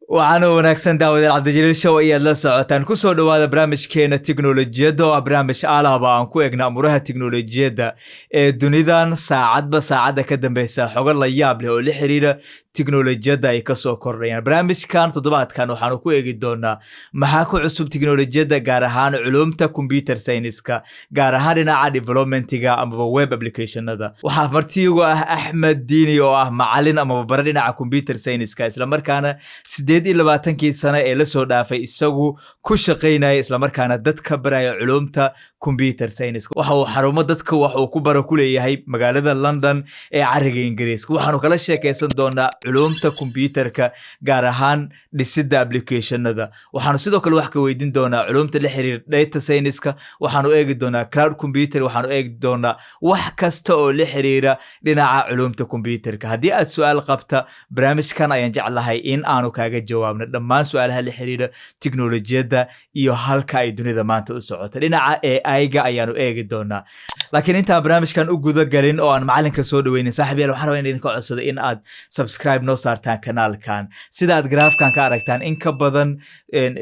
Waxaana wanaagsan, daawadayaal, Cabdijaliil Show ayaad la socotaan. Kusoo dhowaada barnaamijkeena tiknolojiyadda, oo ah barnaamij aalahaba aan ku eegna amuraha tiknolojiyadda ee dunidan saacadba saacadda ka dambeysa, xogo la yaab leh oo la xiriira tiknolojiyadda ay kasoo kordhayaan. Barnaamijkan toddobaadkan waxaanu ku eegi doonaa maxaa ku cusub tiknolojiyadda, gaar ahaan culumta computer science-ka, gaar ahaan dhinaca developmentiga amaba web applicationada. Waxaa martiigu ah Axmed Diini, oo ah macalin amaba bare dhinaca computer science-ka, islamarkaana 28-kii sano ee lasoo dhaafay isagu ku shaqaynaya, islamarkaana dadka baraya culumta computer science. Waxa uu xarumo dadka wax uu ku baro ku leeyahay magaalada London ee cariga Ingiriiska. Waxaanu kala sheekaysan doonaa culumta computerka, gaar ahaan dhisidda applicationada. Waxaanu sidoo kale wax ka weydiin doonaa culumta la xiriira data science-ka. Waxaanu eegi doonaa cloud computer. Waxaanu eegi doonaa wax kasta oo la xiriira dhinaca culumta computerka. Haddii aad su-aal qabta, barnaamijkan ayaan jeclahay in aanu kaaga jawaabno dhammaan su-aalaha la xiriira tiknolojiyadda iyo halka ay dunida maanta u socota. Dhinaca AI-ga ayaanu eegi doonaa. Laakiin intaan barnaamijkan u guda galin oo aan macalinka soo dhaweynin, saaxiib yaal, waxaan rabaa in idinka codsado in aad subscribe noo saartaan kanaalkan. Sida aad graafkan ka aragtaan, in ka badan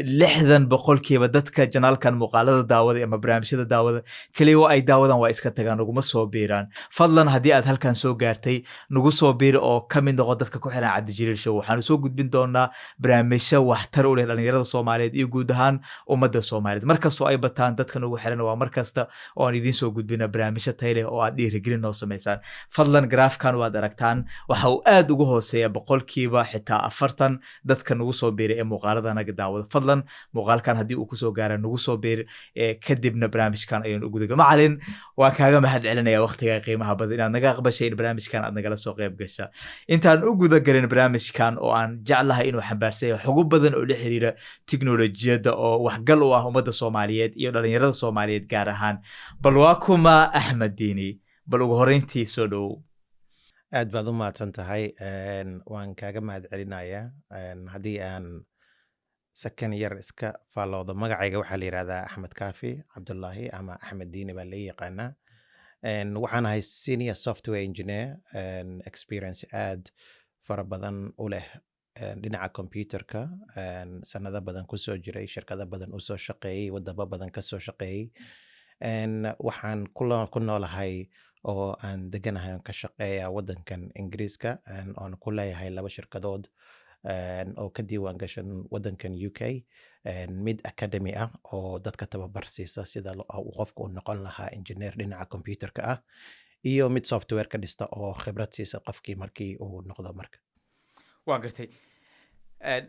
60% dadka janaalkan muuqaalada daawada ama barnaamijyada daawada keliya waa ay daawadan, waa iska tagaan, naguma soo biiraan. Fadlan, haddii aad halkan soo gaartay, nagu soo biiri oo ka mid noqo dadka ku xiran Cabdijaliil Show. Waxaanu soo gudbin doonaa barnaamijyo waxtar u leh dhalinyarada Soomaaliyeed iyo guud ahaan ummadda Soomaaliyeed. Markastoo ay bataan dadka nagu xiran, waa markasta oo aan idiin soo gudbina barnaamijyo tayo leh oo aad dhiirigelin noo samaysaan. Fadlan, graafkan waad aragtaan, waxa uu aad ugu hooseeya 40% dadka nagu soo biiray ee muuqaalada naga daawada. Fadlan, muuqaalkan haddii uu kusoo gaara, nagu soo biir. Kadibna barnaamijkan ayaan u gudaga. Macalin, waan kaaga mahad celinaya waqtiga qiimaha badan inaad naga aqbashay in barnaamijkan aad nagala soo qayb gasha. Intaan u guda galin barnaamijkan, oo aan jeclahay inuu xambaarsan yahay xogo badan oo la xiriira tiknolojiyadda oo waxgal u ah ummadda Soomaaliyeed iyo dhalinyarada Soomaaliyeed gaar ahaan, bal waa kuma Axmed Diini? Bal ugu horreyntii soo dhowow. Aad baad u mahadsan tahay. Waan kaaga mahad celinayaa. Haddii aan sakan yar iska faalloodo, magacayga waxaa la yidhahdaa Axmed Kaafi Cabdullaahi ama Axmed Diini baa la yaqaanaa. Waxaan ahay senior software engineer, experience aad fara badan u leh dhinaca computerka, sanado badan kusoo jiray, shirkado badan usoo shaqeeyey, wadamo badan kasoo shaqeeyey. Waxaan ku noolahay oo aan deganahay oon ka shaqeeya wadankan Ingiriiska, oon ku leeyahay laba shirkadood oo ka diiwaan gashan wadankan UK, mid academy ah oo dadka tababar siisa sida uu qofku u noqon lahaa engineer dhinaca computerka ah, iyo mid software ka dhista oo khibrad siisa qofkii markii uu noqdo marka. Waan gartay,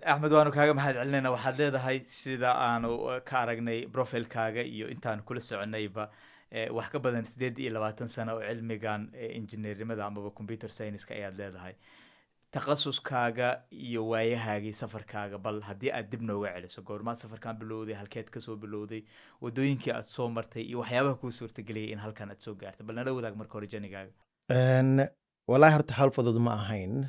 Axmed, waanu kaaga mahad celinayna. Waxaad leedahay, sida aanu ka aragnay profilkaaga iyo intaan kula soconayba, wax ka badan 28 sano oo cilmigan injineernimada amaba computer science-ka ayaad leedahay. Takhasuskaaga iyo waayahaagii safarkaaga, bal haddii aad dib nooga celiso, goormaad safarkan bilowday, halkeed kasoo bilowday, wadooyinkii aad soo martay iyo waxyaabaha kuu suurtageliyay in halkan aad soo gaartay, bal nala wadaag marka hore journeygaaga. Wallahi horta hawl fudud ma ahayn.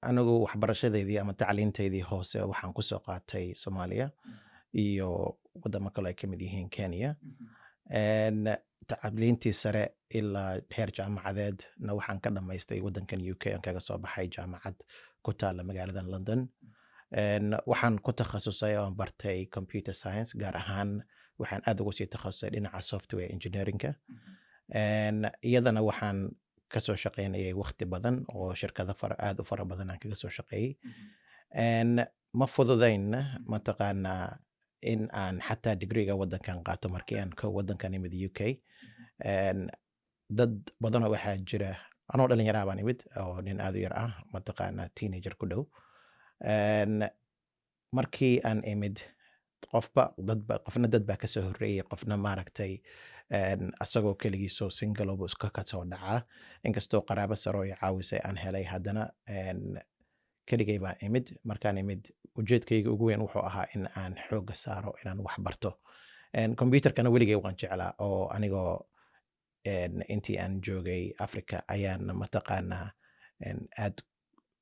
Anigu waxbarashadeydii ama tacliinteydii hoose waxaan kusoo qaatay Soomaaliya iyo wadamo kale ay ka mid yihiin Kenya. Tacliintii sare ilaa heer jaamacadeed na waxaan ka dhamaystay wadankan UK, aan kaga soo baxay jaamacad ku taala magaalada London. Waxaan ku takhasusay oo aan bartay computer science, gaar ahaan waxaan aad ugu sii takhasusay dhinaca software engineeringka. Iyadana waxaan kasoo shaqeynayay waqti badan oo shirkado fara aad u fara badan aan kaga soo shaqeeyey. Ma fududayn mataqaanaa in aan xataa degreega wadankan qaato markii aan ka wadankan imid UK. Dad badanoo waxaa jira, anoo dhalinyaraa baan imid oo nin aad u yar ah, mataqaanaa teenager ku dhow. Markii aan imid, qofba dadba qofna dad baa kasoo horreeyey, qofna maaragtay asagoo keligiisoo single buu iska kasoo dhacaa. Inkastoo qaraabo saro i caawisay aan helay, haddana keligay baan imid. Markaan imid, ujeedkayga ugu weyn wuxuu ahaa in aan xoogga saaro inaan wax barto. Computerkana weligay waan jeclaa, oo anigoo intii aan joogay Africa ayaan mataqaanaa aad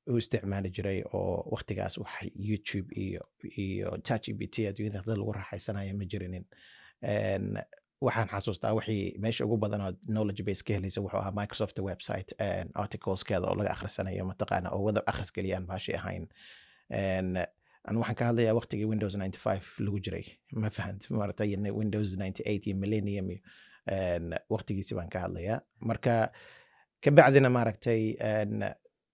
u isticmaali jiray, oo waqtigaas wax YouTube iyo ChatGPT adduunyada dad lagu raaxaysanayo ma jirinin. Waxaan xasuustaa wixii meesha ugu badan oo knowledge base ka helaysa wuxuu ahaa Microsoft website, articleskeeda oo laga akhrisanayo, mataqaana oo wada akhris geliyaan baashi ahayn. An waxaan ka hadlayaa waqtigii Windows 95 lagu jiray, ma fahant? Maaragtay, Windows 98 iyo Millennium iyo waqtigiisi baan ka hadlayaa. Marka kabacdina, maaragtay,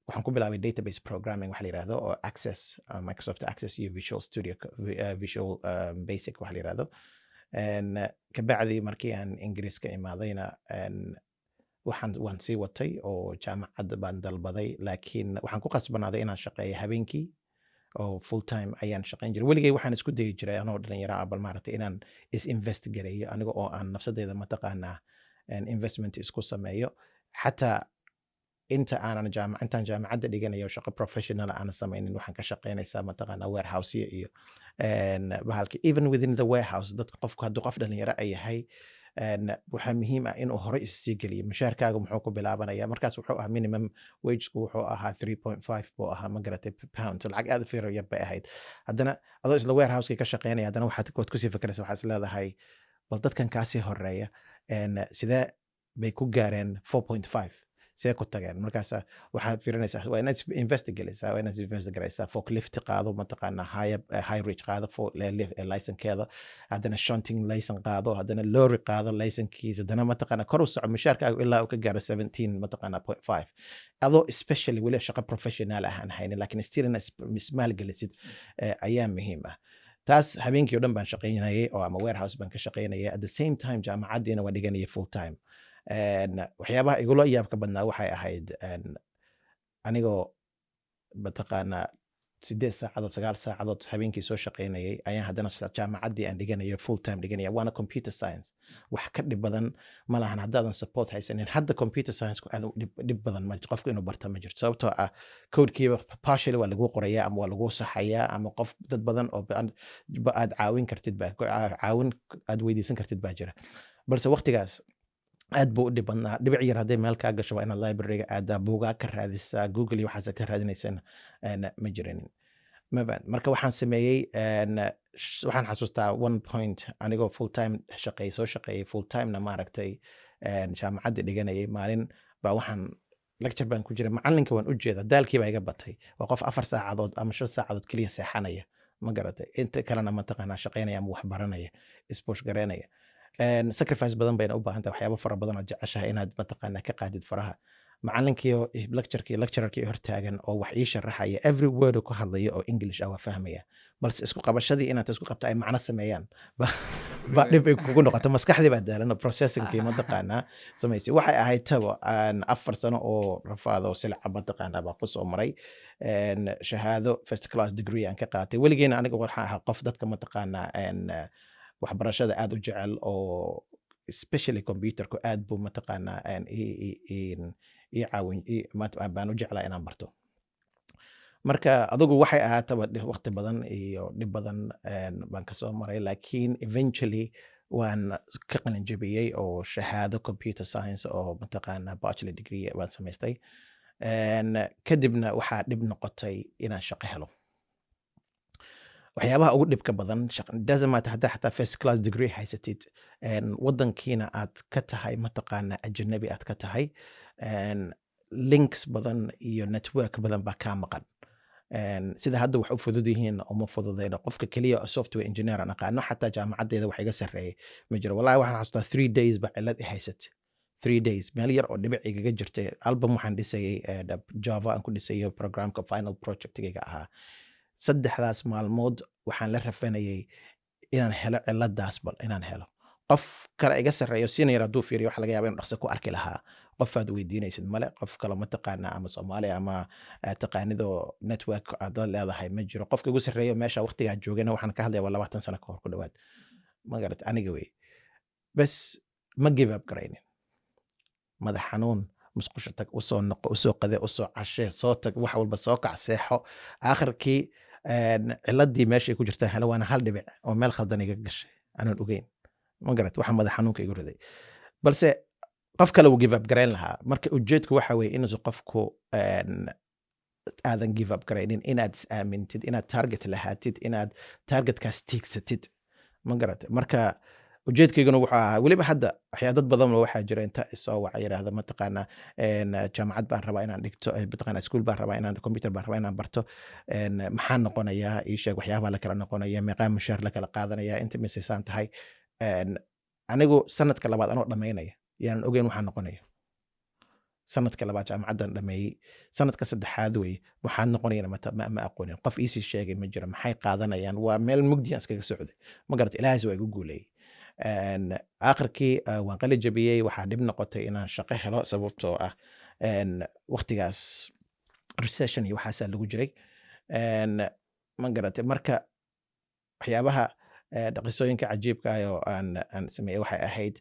waxaan ku bilaabay database programming waxa la yirahdo oo Access, Microsoft Access iyo Visual Studio, Visual Basic waxa la yirahdo. Kabacdi markii aan Ingiriiska imaadayna, waxaan waan sii watay oo jaamacad baan dalbaday, laakiin waxaan ku qasbanaaday inaan shaqeeyo habeenkii oo full time ayaan shaqayn jiray. Weligay waxaan isku dayi jiray anoo dhalinyaro ah bal, maaragtay, inaan is invest gareeyo aniga oo aan nafsadeyda, mataqaanaa, investment isku sameeyo. Xataa inta aanan jaamac intaan jaamacadda dhiganayo, shaqo professional aanan samaynin, waxaan ka shaqaynaysaa, mataqaanaa, warehouse iyo bahalki. Even within the warehouse, dadka qofku hadduu qof dhalinyaro ay yahay, waxaa muhiim ah inuu hore issii geliyo. Mushaarkaaga muxuu ku bilaabanaya markaas? Wuxuu ahaa minimum wagesku wuxuu ahaa 3.5 buu ahaa, ma garatay, pound. Lacag aad u fiiro yar bay ahayd. Haddana adoo isla warehouseki ka shaqeynaya, haddana waxaad waad kusii fikiraysa, waxaad is leedahay, bal dadkan kaasii horeeya sidee bay ku gaareen 4.5? See ku tageen? Markaas waxaad fiirinaysaa, waa inaad invest gelaysaa, waa inaad invest garaysaa. Forklift qaado, mataqaanaa, high reach qaado, licensekeeda, haddana shunting license qaado, haddana lorry qaado licensekiisa, haddana, mataqaanaa, kor u soco mushaarkaagu ilaa uu ka gaaro 17, mataqaanaa, point five, adoo especially weli shaqo professional ah aan haynin, laakiin still inaad ismaalgelisid ayaa muhiim ah. Taas habeenkii o dhan baan shaqaynayay oo ama warehouse baan ka shaqaynayay, at the same time jaamacaddiina waa dhiganayay full time. Waxyaabaha igula yaabka badnaa waxay ahayd anigoo, mataqaanaa, 8 saacadood, 9 saacadood habeenkii soo shaqaynayay ayaan haddana jaamacaddii aan dhiganayo full time dhiganaya, waana computer science. Wax ka dhib badan ma lahan haddaadan support haysanin. Hadda computer science aad u dhib badan ma qofku inuu barta ma jirto, sababtoo ah codekiiba partially waa lagu qorayaa ama waa lagu saxayaa, ama qof dad badan oo aad caawin kartid baa caawin aad weydiisan kartid baa jira. Balse waqtigaas aad buu u dhib badnaa. Dhibic yar hadday meel kaa gasho, waa inaad libraryga aadaa, buugaa ka raadisaa, Google iyo waxaas ka raadinaysana ma jirinin maba. Marka waxaan sameeyey, waxaan xasuustaa one point anigoo full time shaqeeyey, soo shaqeeyey full timena, maaragtay, jaamacadda dhiganayay, maalin baa waxaan lecture baan ku jiray. Macalinka waan u jeeda daalkii baa iga batay. Waa qof 4 saacadood ama 5 saacadood keliya seexanaya, ma garatay, inta kalena, mataqaanaa, shaqeynaya ama wax baranaya, is push gareynaya. Sacrifice badan bayna u baahan tahay, waxyaabo fara badan oo jeceshahay inaad, mataqaanaa, ka qaadid faraha. Macalinkiio lecturekii lecturerkii hortaagan oo wax ii sharaxaya, every word uu ku hadlayo oo English ah waa fahmaya, balse isku qabashadii inaad isku qabto ay macno sameeyaan ba dhib ay kugu noqoto. Maskaxdii baa daalan oo processingkii, mataqaanaa, samaysay. Waxay ahayd tabo aan 4 sano oo rafaado, silca, mataqaanaa, baa kusoo maray. Shahaado first class degree aan ka qaatay. Weligeena aniga waxaan ahaa qof dadka, mataqaanaa, waxbarashada aad u jecel oo especially computerku aad buu, mataqaanaa, ii caawin baan u jeclaa inaan barto. Marka adugu waxay ahaataba, waqti badan iyo dhib badan baan kasoo maray, laakiin eventually waan ka qalin jebiyey oo shahaado computer science oo, mataqaanaa, bachelor degree baan samaystay. Kadibna waxaa dhib noqotay inaan shaqo helo. Waxyaabaha ugu dhibka badan, doesn't matter haddaa xataa first class degree haysatid, wadankiina aad ka tahay, mataqaana, ajanabi aad ka tahay, links badan iyo network badan baa kaa maqan. Sida hadda wax u fudud yihiin uma fududeyno. Qofka keliya oo software engineer aan aqaano, xataa jaamacaddeeda wax iga sarreeyay ma jiro. Wallahi waxaan xasuustaa 3 days ba cilad i haysatay, 3 days, meel yar oo dhibic igaga jirtay. Album waxaan dhisayay, Java aan ku dhisayo, programka final projectgayga ahaa. Saddexdaas maalmood waxaan la rafanayay inaan helo ciladaas, bal inaan helo qof kale iga sarreeyo senior. Hadduu fiiriyo, waxa laga yaaba inuu dhaqso ku arki lahaa. Qof aad weydiinaysid male, qof kale, mataqaana, ama Soomaali ama taqaanidoo network aad leedahay ma jiro. Qofka igu sarreeyo meesha waqtigaa joogana, waxaan ka hadlaya waa 20 sano ka hor ku dhawaad, ma garat, aniga wey. Bes ma give up garaynin. Madax xanuun, musqusha tag, usoo noqo, usoo qade, usoo cashee, soo tag, wax walba, soo kac, seexo. Aakhirkii ciladii meeshay ku jirtaa hele, waana hal dhibic oo meel khaldan iga gashay aanan ogeyn, ma garat, waxa madax xanuunka igu riday. Balse qof kale wuu give up garayn lahaa. Marka ujeedku waxa weeye inuusan qofku aadan give up garaynin, inaad is aamintid, inaad target lahaatid, inaad targetkaas tiigsatid, ma garatay? Marka Ujeedkayguna wuxuu ahaa, weliba hadda waxyaa dad badan oo waxaa jira inta isoo waca yidhaahda, mataqaanaa, jaamacad baan rabaa inaan dhigto, mataqaanaa, school baan rabaa inaan, computer baan rabaa inaan barto, maxaan noqonayaa? Ii sheeg waxyaabaha la kala noqonaya, meeqaa mushaar la kala qaadanaya, inta misaysaan tahay. Anigu sanadka labaad anoo dhammaynaya yaanan ogeyn waxaan noqonaya. Sanadka labaad jaamacaddan dhameeyey, sanadka saddexaad wey, waxaan noqonayana ma aqoonin. Qof iisii sheegay ma jiro maxay qaadanayaan. Waa meel mugdiyaan iskaga socday, ma garata? Ilaahayse waa igu guuleeyey. Aakhirkii waan qali jabiyey. Waxaa dhib noqotay inaan shaqo helo, sababtoo ah waqtigaas recession iyo waxaasaa lagu jiray. Ma garatay? Marka waxyaabaha qisooyinka cajiibka ah oo aan sameeyey waxay ahayd,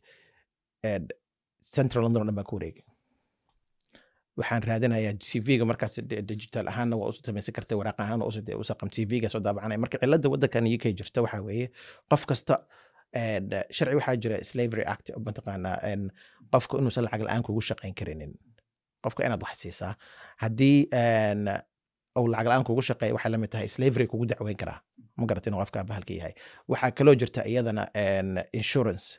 Central London oo dhan baan ku wareegay. Waxaan raadinayaa CV-ga. Markaas digital ahaanna waa usu samaysan kartay, waraaq ahaan waa usaqam, CV-ga soo daabacanaya. Marka cilada waddankan UK jirta waxaa weeye, qof kasta sharci waxaa jira Slavery Act oo mataqaanaa, qofka inuusan lacag la-aan kugu shaqayn karinin, qofka inaad wax siisaa. Haddii uu lacag la-aan kugu shaqeeya, waxay la mid tahay slavery, kugu dacweyn karaa, ma garata, inuu qofka bahalka yahay. Waxaa kaloo jirta iyadana insurance.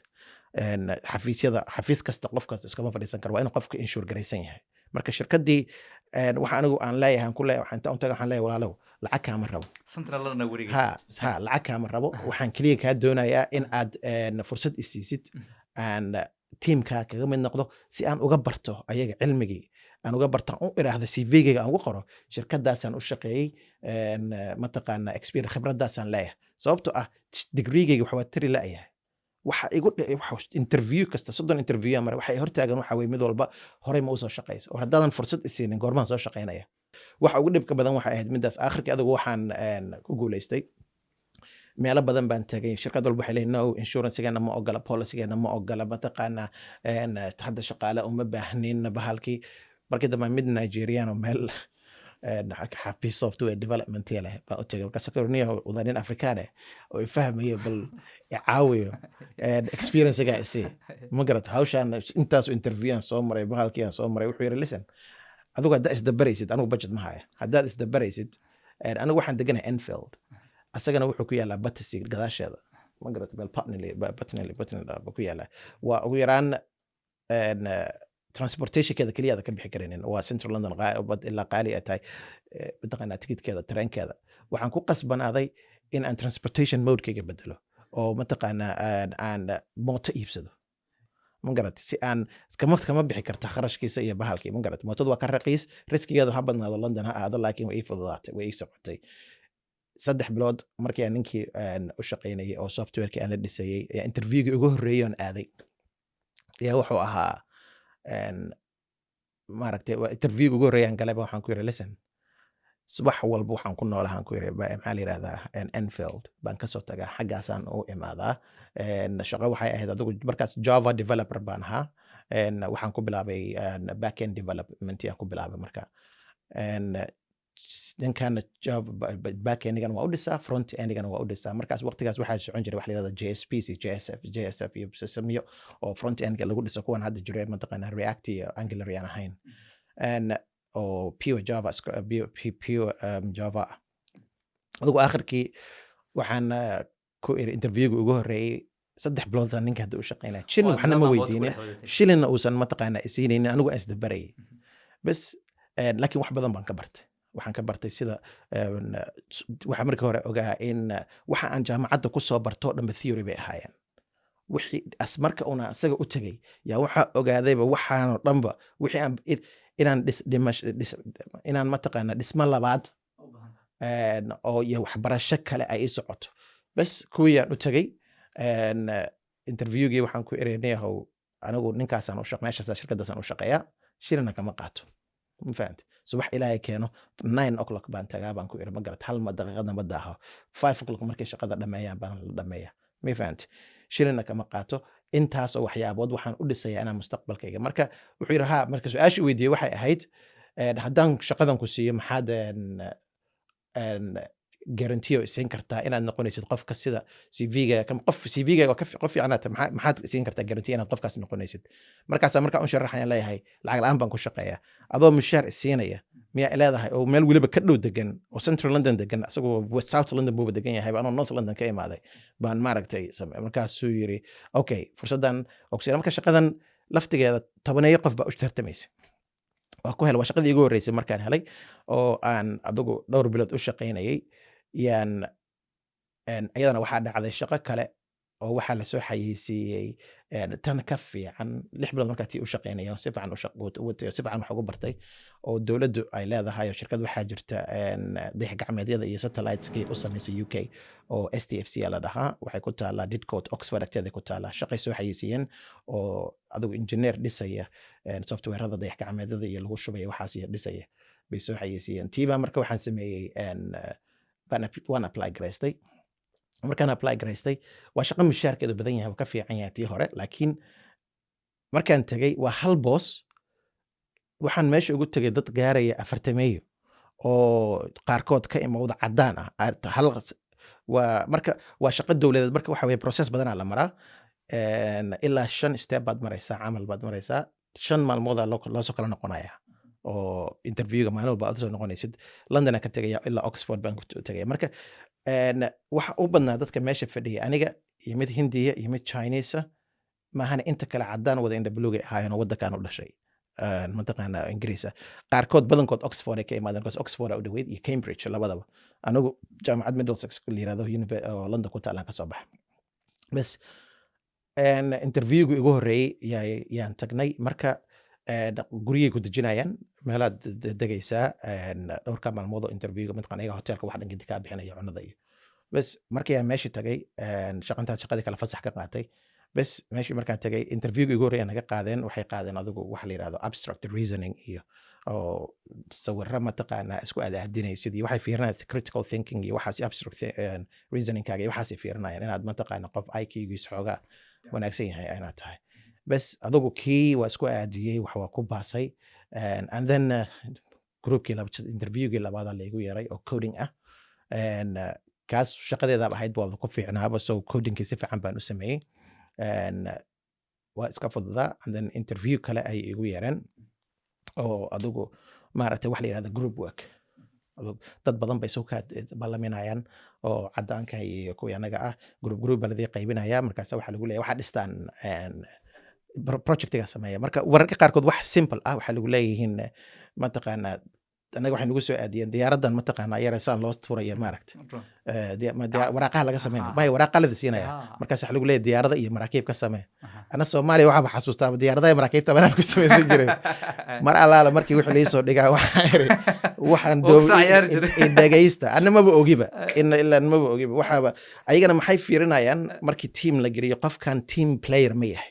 Xafiisyada, xafiis kasta qofka iskama fadhiisan karo, waa inuu qofka insure garaysan yahay. Marka shirkaddii waxa anigu aan leeyahay, aan ku leeyahay, waxaan inta u taga waxaan leeyahay, "Walaalow, lacag kaama rabo." Central London wareegaysa. Ha, lacag kaama rabo. Waxaan keliya kaa doonayaa in aad fursad isiisid aan tiimkaa kaga mid noqdo, si aan uga barto ayaga cilmigii, aan uga barto, aan u iraahdo CV-gayga aan ugu qoro shirkadaasaan u shaqeeyey, mataqaana, experience, khibradaasaan leeyahay. Sababtoo ah degreegayga waxa waa tari la'yahay. Waxa igu waxa interview kasta, 30 interview aan maray, waxa ay hortaagan waxa weye mid walba horey ma usoo shaqeysa. War haddaadan fursad isiinin, goormaan soo shaqeynaya? Waxa ugu dhibka badan waxay ahayd midaas. Aakhirkii adigu waxaan ku guuleystay, meelo badan baan tagay. Shirkad walba waxay leeyihin, "No, insurancegeena ma ogola, policygeena ma ogola, mataqaanaa, hadda shaqaale uma baahnin bahalkii." Markii dambe mid Nigerian oo meel xafiis software development leh baan u tagay. Markaas niyo wada nin Afrikaan eh oo ifahmayo, bal icaawiyo, experiencega isii, ma garat? Hawshaan intaasu interview aan soo maray, bahalkii aan soo maray. Wuxuu yiri, "Listen, adigu haddaa isdabaraysid, anigu budget ma haya. Haddaad isdabaraysid, anigu waxaan deganahay Enfield, asagana wuxuu ku yaalaa Battersea gadaasheeda, ma garat? Meel Putney buu ku yaalaa. Waa ugu yaraan transportationkeeda keliya aada ka bixi karaynin. Waa Central London, ilaa qaali ay tahay, mataqaanaa, tikidkeeda tareenkeeda. Waxaan ku qasbanaaday in aan transportation modekayga bedelo oo mataqaanaa aan mooto iibsado, ma garat? Si aan kama bixi karta kharashkiisa iyo bahalkii, ma garat? Mootadu waa ka raqiis, riskigeedu ha badnaado, London ha ahaado, laakiin way ii fududaatay, way ii socotay. 3 bilood markii aan ninkii u shaqaynayay oo softwarekii aan la dhisayey ayaa interviewgii ugu horreeyay oon aaday ayaa wuxuu ahaa, maaragtay, waa interviewga ugu horreeyay aan galayba waxaan ku yiri, "Listen, subax walba waxaan ku noolahaan," ku yiri, maxaa la yirahdaa, Enfield baan kasoo tagaa, xaggaasaan u imaadaa." Shaqo waxay ahayd adigu markaas Java developer baan ahaa. Waxaan ku bilaabay backend development aan ku bilaabay. Marka ninkana Java backendigana waa u dhisaa, front endigana waa u dhisaa. Markaas waqtigaas waxaa socon jiray wax la yirahdo JSP, JSF, JSF iyo systemyo oo front endga lagu dhiso, kuwan hadda jira, mataqaanaa, React iyo Angular yaan ahayn, oo pure Java, pure Java ah. Adigu aakhirkii waxaan ku iri interviewga ugu horreeyey, 3 bilood aan ninka hadda u shaqeynaya, shilin waxna ma weydiinin, shilinna uusan mataqaanaa isiinaynin, anigu aan isdabarayay bes. Laakiin wax badan baan ka bartay. Waxaan ka bartay sida waxaa markii hore ogaa in waxa aan jaamacadda ku soo barto dhanba theory bay ahaayeen. Wixii as marka una isaga u tegay yaa waxaa ogaadayba waxaanoo dhanba wixii aan inaan dhis dhimash dhis inaan mataqaanaa dhismo labaad oo iyo waxbarasho kale ay ii socoto. Bes kuwii aan u tegay, interviewgii waxaan ku ereynayahow, anigu ninkaasaan u shaq meeshaas shirkadaasaan u shaqeeyaa, shilina kama qaato, ma fahamte? Subax Ilaahay keeno 9 o'clock baan tagaa, baan ku iri, ma garat? Hal ma daqiiqadna ma daaho. 5 o'clock markay shaqada dhameeyaan baan la dhameeya, ma fahamte? Shilina kama qaato. Intaasoo waxyaabood waxaan u dhisayaa inaan mustaqbalkayga. Marka wuxuu yidhi, ha. Marka su-aashii weydiiyey waxay ahayd, "Haddaan shaqadan ku siiyo, maxaad guarantee oo isiin kartaa inaad noqonaysid qofka sida CV-ga qof CV-ga waa qof fiican aad tahay, maxaad isiin kartaa guarantee inaad qofkaas noqonaysid?" Markaasaa markaa u sharaxayaan leeyahay, lacag la'aan baan ku shaqeeyaa, adoo mushaar isiinaya. Miyaa leedahay oo meel weliba ka dhow degan oo Central London degan, asagoo South London buuba degan yahay, anoo North London ka imaaday baan maaragtay markaasuu yiri, "Okay, fursaddan ogsiina." Marka shaqadan laftigeeda 10-eeyo qof baa u tartamaysa. Waa ku helay. Waa shaqadii igu horreysay markaan helay oo aan adigu dhowr bilood u shaqaynayay. Yaan iyadana waxaa dhacday shaqo kale oo waxaa lasoo xayeysiiyey tan ka fiican. 6 bilood markaa tii u shaqaynaya, si fiican u watay, si fiican wax ugu bartay oo dowladdu ay leedahay oo shirkad waxaa jirta dayax gacmeedyada iyo satelliteski u samaysay UK oo STFC la dhahaa. Waxay ku taalaa Didcot, Oxford agteeda ku taalaa. Shaqay soo xayeysiiyeen oo adigu engineer dhisaya softwareada dayax gacmeedyada iyo lagu shubaya waxaas iyo dhisaya bay soo xayeysiiyeen. Tiibaa marka waxaan sameeyey waan apply garaystay. Markaan apply garaystay, waa shaqo mishaarkeedu badan yahay, waa ka fiican yahay tii hore, laakiin markaan tegey waa hal boos. Waxaan meesha ugu tegay dad gaaraya 40-meeyo oo qaarkood ka imowda caddaan ah. Hal waa marka waa shaqo dowladeed. Marka waxa weye process badanaa la maraa. Ilaa shan step baad maraysaa, camal baad maraysaa. 5 maalmoodaa loosoo kala noqonaya oo interviewga maalin walba aad usoo noqonaysid. London ka tegaya ilaa Oxford baan ku tegaya. Marka waxa u badnaa dadka meesha fadhiyay aniga iyo mid Hindiya iyo mid Chinese maahane, inta kale caddaan wada indha buluugay ahaayeen oo waddankan u dhashay, mataqaana Ingiriisa. Qaarkood, badankood Oxford ay ka imaadeen because Oxford aa u dhaweyd iyo Cambridge labadaba. Anigu jaamacad Middlesex la yirahdo oo London ku taalaan ka soo baxay. Bas, interviewgu igu horreeyey yaan tagnay. Marka guryay ku dejinayaan, meelaad degaysaa dhowrka maalmood oo interviewga, mataqana iyaga hotelka wax dhan gedi kaa bixinaya, cunada iyo bes. Markii aan meeshii tagay, shaqantaa shaqadii kale fasax ka qaatay. Bes, meeshii markaan tagay, interviewga igu horreeya naga qaadeen. Waxay qaadeen adigu waxa la yirahdo abstract reasoning iyo oo sawirro mataqaanaa isku adaadinaysid iyo waxay fiirinayaan critical thinking iyo waxaas, abstract reasoningkaaga iyo waxaasay fiirinayaan, inaad mataqaana qof IQ-giis xoogaa wanaagsan yahay inaad tahay. Bes, adigu kii waa isku aadiyey, wax waa ku baasay. And then groupkii interviewgii labaadaa laygu yeeray oo coding ah. Kaas shaqadeedaaba ahayd, waa ku fiicnaaba, so codingkii si fiican baan u sameeyey. Waa iska fududaa. And then interview kale ayay igu yeereen oo adigu maaragtay wax la yirahda group work. Adigu dad badan bay soo kaa ballaminayaan oo caddaanka iyo kuwii anaga ah. Group group baa ladii qaybinaya. Markaasa waxaa lagu leeyahay waxaa dhistaan projectiga sameeya. Marka wararka qaarkood wax simple ah waxaa lagu leeyihiin mataqaanaa anaga waxay nagu soo aadiyeen diyaaraddan mataqaanaa yare saan loo tuuraya maaragta waraaqaha laga sameynaya maya, waraaqa lada siinaya. Markaas waxaa lagu leeyahay diyaarada iyo maraakiib ka samee. Ana Soomaaliya waxaaba xasuustaa diyaaradaha iyo maraakiibta banaan ku samaysan jiray. Mar allaala markii wixii laii dhigaa waxaan iri waxaan Waa ku soo ciyaari jiray. Dhegaysta, ana maba ogiba ina ilaa maba ogiba. Waxaaba ayagana maxay fiirinayaan markii team la geliyo? Qofkan team player ma yahay?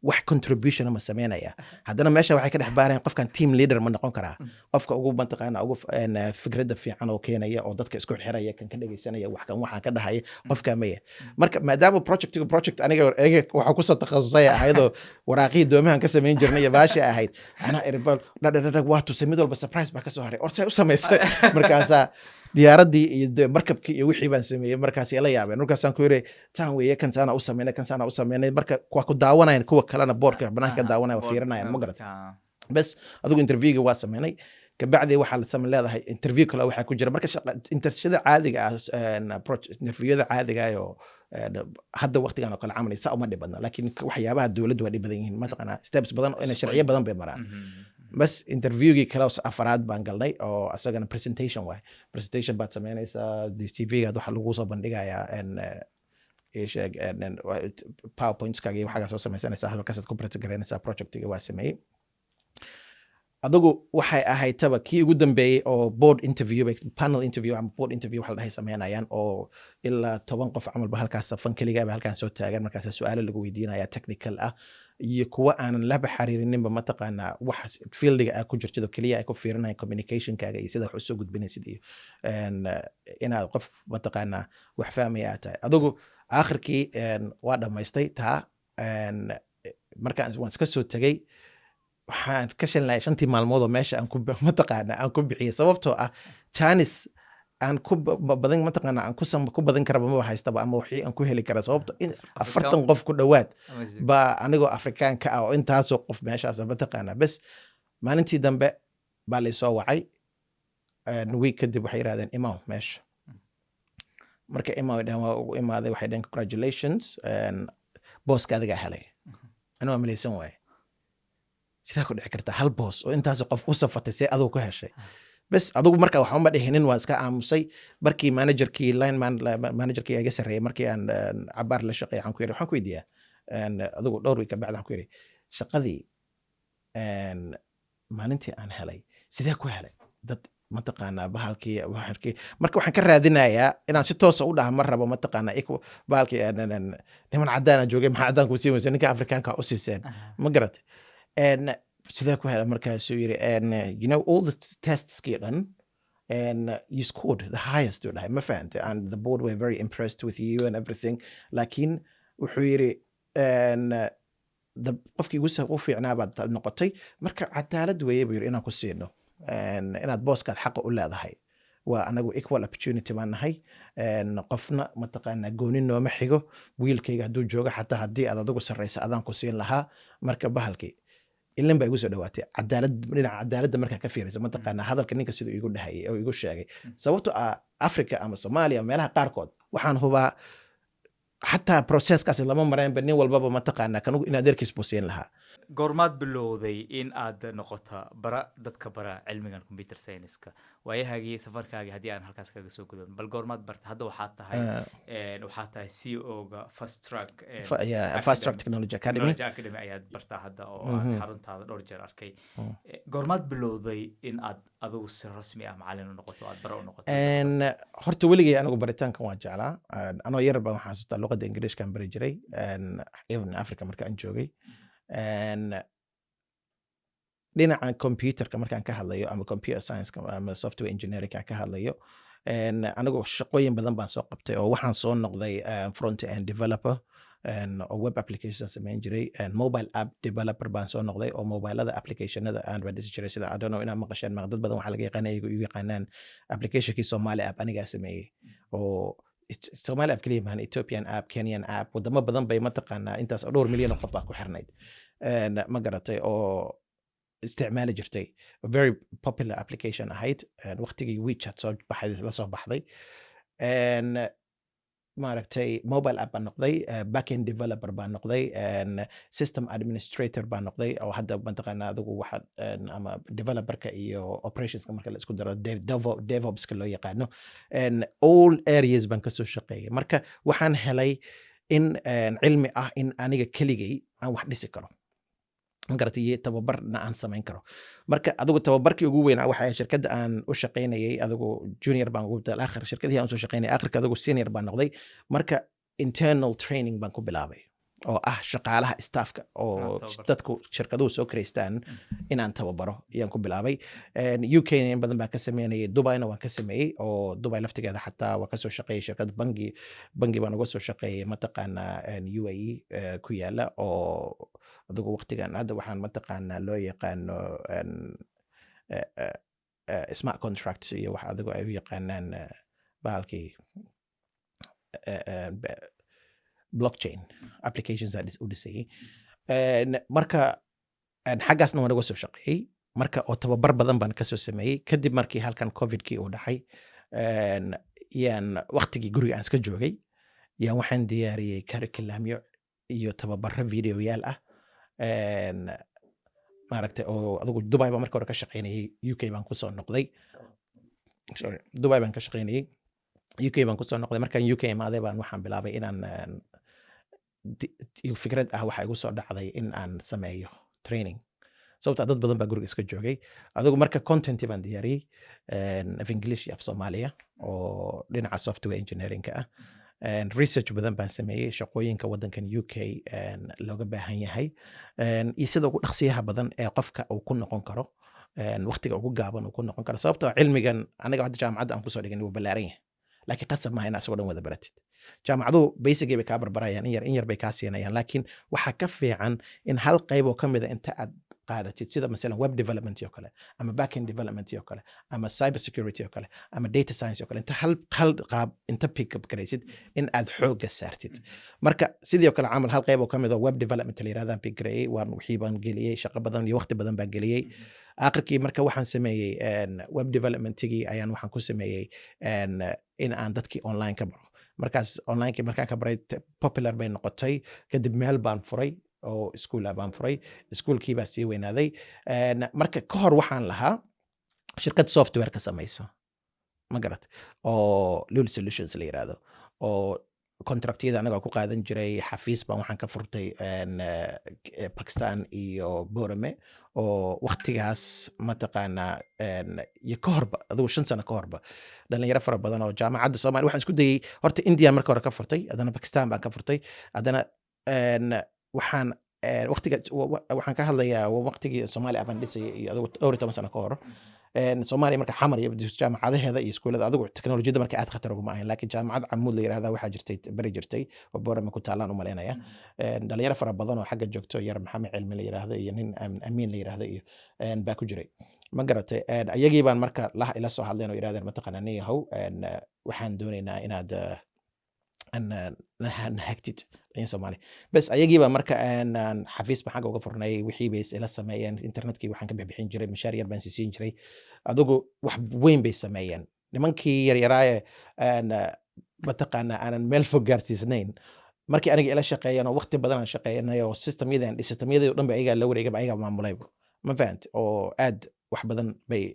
Wax contribution ma sameynaya? Haddana meesha waxay ka dhex baarayaan qofkan team leader ma noqon karaa, qofka ugu mataqaana ugu fikradda fiican oo keenaya oo dadka isku xiraya, kan ka dhegeysanaya wax, kan waxaan ka dhahaya, qofka maya. Marka maadaama projectigu project aniga ega waxaa kusoo takhasusay ahaydoo waraaqihii doomahan ka samayn jirnay iyo baashii ahayd, anaa eribal dhadhadhadhag waa tusay. Mid walba surprise baa kasoo haray orsay u samaysay. Markaasaa diyaaraddii iyo dee markabkii iyo wixii baan sameeyey. Markaas la yaabeen. Markaasaan ku yiri, "Taan weeye, kan saana u sameynay, kan saana u sameynay." Marka waa ku daawanayan, kuwa kalena boardka banaanka ka daawanaya, waa fiirinayaan, ma garat? Bes, adigu interviewga waa sameynay. Kabacdi waxaa la samayn leedahay interview kale waxaa ku jira. Marka interviewada caadiga ah, interviewada caadiga ah oo hadda waqtigan oo kale camal saa uma dhib badna, laakiin waxyaabaha dowladdu waa dhib badan yihiin, mataqaanaa steps badan oo inay sharciyo badan bay maraan. Bas, interviewgii kale oo afaraad baan galnay oo asagana presentation waay. Presentation baad sameynaysaa, TV-gaad waxa lagu soo bandhigayaa ii sheeg PowerPointskaaga iyo waxaagaa soo sameysanaysaa, halkaasaad ku present garaynaysaa. Projectiga waa sameeyey. Adigu waxay ahayd taba kii ugu dambeeyey oo board interview panel interview ama board interview waxa la dhahay sameynayaan oo ilaa 10 qof camalba halkaas safan, keligaaba halkaan soo taagan. Markaas su-aalo lagu weydiinaya technical ah iyo kuwa aanan laba xiriirininba mataqaanaa wax fieldiga aa ku jirtid oo keliya ay ku fiirinayaan communicationkaaga iyo sida wax usoo gudbinaysid iyo inaad qof mataqaanaa wax fahmaya aad tahay. Adigu aakhirkii waa dhammaystay taa. Markaan waan iska soo tegey, waxaan ka shanlaayay shantii maalmood oo meesha aan ku mataqaana aan ku bixiyey, sababtoo ah chance aan ku badan mataqaana aan ku badan karaba maba haystaba ama wixii aan ku heli kara, sababto in 40 qof ku dhowaad baa anigoo Afrikaanka ah oo intaasoo qof meeshaas mataqaana. Bes, maalintii dambe baa laysoo wacay. Week kadib waxay yidhahdeen, "Imaw meesha." Marka imaw dhehen, waa ugu imaaday. Waxay dheheen, "Congratulations, booska adigaa helay." Ani waa malaysan waaye, sidaa ku dhici karta hal boos oo intaas qof u safatay, see adigu ku heshay? Bes adigu marka waxba ma dhihinin, waa iska aamusay. Markii managerkii, line man, managerkii iga sarreeyay, markii aan cabaar la shaqeeyay, waxaan ku yidhi, waxaan ku weydiiyaa, adigu dhowr week kabacdi waxaan ku yidhi, "Shaqadii maalintii aan helay sidee ku helay?" Dad mataqaanaa bahalkii marka waxaan ka raadinayaa inaan si toosa u dhaha ma rabo, mataqaanaa bahalkii niman cadaan aan joogay, maxaa cadaan kuu siin weysa, ninka Afrikaanka u siiseen? Ma garatay? Sidee ku helay? Markaasuu yiri, "You know all the testskii dhan and you scored the highest," uu dhahay, ma fahantay? "And the board were very impressed with you and everything." Laakiin wuxuu yiri, qofkii ugu u fiicnaa baad noqotay. Marka cadaalad weeye, buu yiri, inaan ku siino, inaad booskaad xaqa u leedahay. Waa anagu equal opportunity baan nahay. Qofna mataqaanaa gooni nooma xigo. Wiilkayga hadduu joogo xataa, haddii aad adigu sarreysa, adaan ku siin lahaa. Marka bahalkii ilin baa igu soo dhawaatay. Cadaalad, dhinaca cadaaladda markaa ka fiiraysa, mataqaanaa hadalka ninka siduu igu dhahayay oo igu sheegay, sababto ah Africa ama Soomaaliya ama meelaha qaarkood, waxaan hubaa xataa processkaasi lama mareenba. Nin walbaba mataqaanaa kanugu in adeerkiis buu siin lahaa. Goormaad bilowday in aad noqoto bara dadka bara cilmigan computer science-ka? Waayahaagii, safarkaagii haddii aan halkaas kaga soo gudubno, bal goormaad barta? Hadda waxaad tahay waxaad tahay CEO-ga Fast Track Yeah, Fast Track Technology Academy. Technology Academy ayaad bartaa hadda oo aan xaruntaada dhowr jeer arkay. Goormaad bilowday in aad adigu si rasmi ah macallin u noqoto, aad bara u noqoto? Horta weligay anigu baritaankan waan jeclaa. Anoo yar baan waxaan xasuustaa luqadda Ingiriishkaan bari jiray, even Africa marka aan joogay. Dhinaca computerka markaan ka hadlayo ama computer science ama software engineering ka hadlayo, anigu shaqooyin badan baan soo qabtay oo waxaan soo noqday front end developer oo web application samayn jiray. Mobile app developer baan soo noqday oo mobilada applicationada aan baan dhisi jiray. Sida, I don't know inaad maqasheen, dad badan waxaa laga yaqaana iyagu igu yaqaanaan applicationkii Somali app anigaa sameeyey, oo Somali app keliya maahan, Ethiopian app, Kenyan app, wadamo badan bay mataqaanaa intaas oo dhowr milyan oo qof baa ku xirnayd. Ma garatay? Oo isticmaali jirtay, a very popular application ahayd. Waqtigii WeChat soo baxay la soo baxday. Maaragtay, mobile app baan noqday, backend developer baan noqday, system administrator baan noqday, oo hadda mataqaanaa adigu waxa ama developerka iyo operationska marka la isku daro DevOpska loo yaqaano. All areas baan kasoo shaqeeyay. Marka waxaan helay in cilmi ah in aniga keligay aan wax dhisi karo, ma garatay, iyo tababarna aan samayn karo. Marka adigu tababarkii ugu weynaa waxa ahayd shirkadda aan u shaqaynayay. Adigu junior baan ugu akhir shirkadihii aan usoo shaqaynayay, akhirka adigu senior baan noqday. Marka internal training baan ku bilaabay oo ah shaqaalaha staffka oo tababar. Dadku shirkaduhu soo kireystaan inaan tababaro ayaan ku bilaabay. UK in badan baan ka sameynayay, Dubaina waan ka sameeyey, oo Dubai laftigeeda xataa waa kasoo shaqeeyay. Shirkad bangi baan uga soo shaqeeyay, mataqaanaa, UAE ku yaala, oo adigu waqtigan hadda waxaan mataqaanaa loo yaqaano smart contracts iyo wax adigu ay u yaqaanaan bahalkii blockchain applications aan u dhisayay. Marka xaggaasna waan uga soo shaqeeyey. Marka oo tababar badan baan kasoo sameeyey. Kadib markii halkan Covidkii uu dhacay, yaan waqtigii guriga aan iska joogay, yaan waxaan diyaariyey curriculumyo iyo tababaro videoyaal ah. Maaragtay, oo adigu Dubai baan marka hore ka shaqeynayay, UK baan kusoo noqday. Sorry, Dubai baan ka shaqeynayay, UK baan kusoo noqday. Markaan UK imaaday baan waxaan bilaabay inaan fikrad ah waxaa igu soo dhacday in aan sameeyo training, sababta dad badan baa guriga iska joogay. Adigu marka content baan diyaariyey, af English iyo af Soomaaliya, oo dhinaca software engineering ah. Research badan baan sameeyey, shaqooyinka wadankan UK looga baahan yahay, iyo sida ugu dhaqsiyaha badan ee qofka uu ku noqon karo, waqtiga ugu gaaban uu ku noqon karo, sababtoo ah cilmigan aniga hadda jaamacadda aan kusoo dhigin wuu ballaaran yahay, laakiin qasab maaha in asagoo dhan wada baratid. Jaamacaduhu basically bay kaa barbarayaan, in yar in yar bay kaa siinayaan, laakiin waxaa ka fiican in hal qayb oo ka mida inta aad qaadatid, sida masalan web development oo kale ama backend development oo kale ama cyber security oo kale ama data science oo kale, inta hal hal qaab inta pick up garaysid in aad xoogga saartid. Marka sidii oo kale camal hal qayb oo ka mid oo web development la yirahdaan pick gareeyey, waan wixii baan geliyey shaqo badan iyo waqti badan baan geliyey. Aakhirkii marka waxaan sameeyey web developmentigii ayaan waxaan ku sameeyey in aan dadkii online ka baro. Markaas onlinekii markaan ka baray, popular bay noqotay. Kadib meel baan furay oo iskuul ah baan furay. Iskuulkii baa sii weynaaday. Marka ka hor waxaan lahaa shirkad software ka samaysa, ma garat, oo Lul Solutions la yiraahdo, oo contractyada anaga ku qaadan jiray. Xafiis baan waxaan ka furtay Pakistan iyo Borame, oo waktigaas mataqaanaa iyo ka horba, adigu 5 sano ka horba, dhalinyaro fara badan oo jaamacadda Soomaaliya waxaan isku dayay. Horta India marka hore ka furtay, haddana Pakistan baan ka furtay, haddana waxaan waqtiga waxaan ka hadlayaa waa waqtigii Soomaaliya baan dhisayay iyo adigu dhowr iyo toban sano ka hor. Soomaaliya marka Xamar iyo jaamacadaheeda iyo iskuulada adigu teknolojiyadda marka aad khatar uguma ahayn, laakiin jaamacad Camuud la yirahda waxaa jirtay, bari jirtay oo Borame ku taalaan u malaynaya. Dhalinyaro fara badan oo xagga joogto, yar Maxamed Cilmi la yiraahdo iyo nin Amiin la yiraahdo iyo baa ku jiray, ma garatay? Ayagii baan marka la ila soo hadleen oo yirahdeen, mataqaanaa, nin yahow, waxaan doonaynaa inaad na hagtid in Soomaali bes. Ayagii baa marka aan xafiis baan xagga uga furnay. Wixii bay ila sameeyeen, internetkii waxaan ka bixbixin jiray, mishaar yar baan siisiin jiray. Adigu wax weyn bay sameeyeen nimankii yaryaraaye mataqaanaa aanan meel fog gaarsiisnayn. Markii aniga ila shaqeeyeen oo waqti badan aan shaqeynay oo systemyadii systemyadii oo dhan ba ayagaa la wareegay, ayagaa maamulayba, ma fahant? Oo aad wax badan bay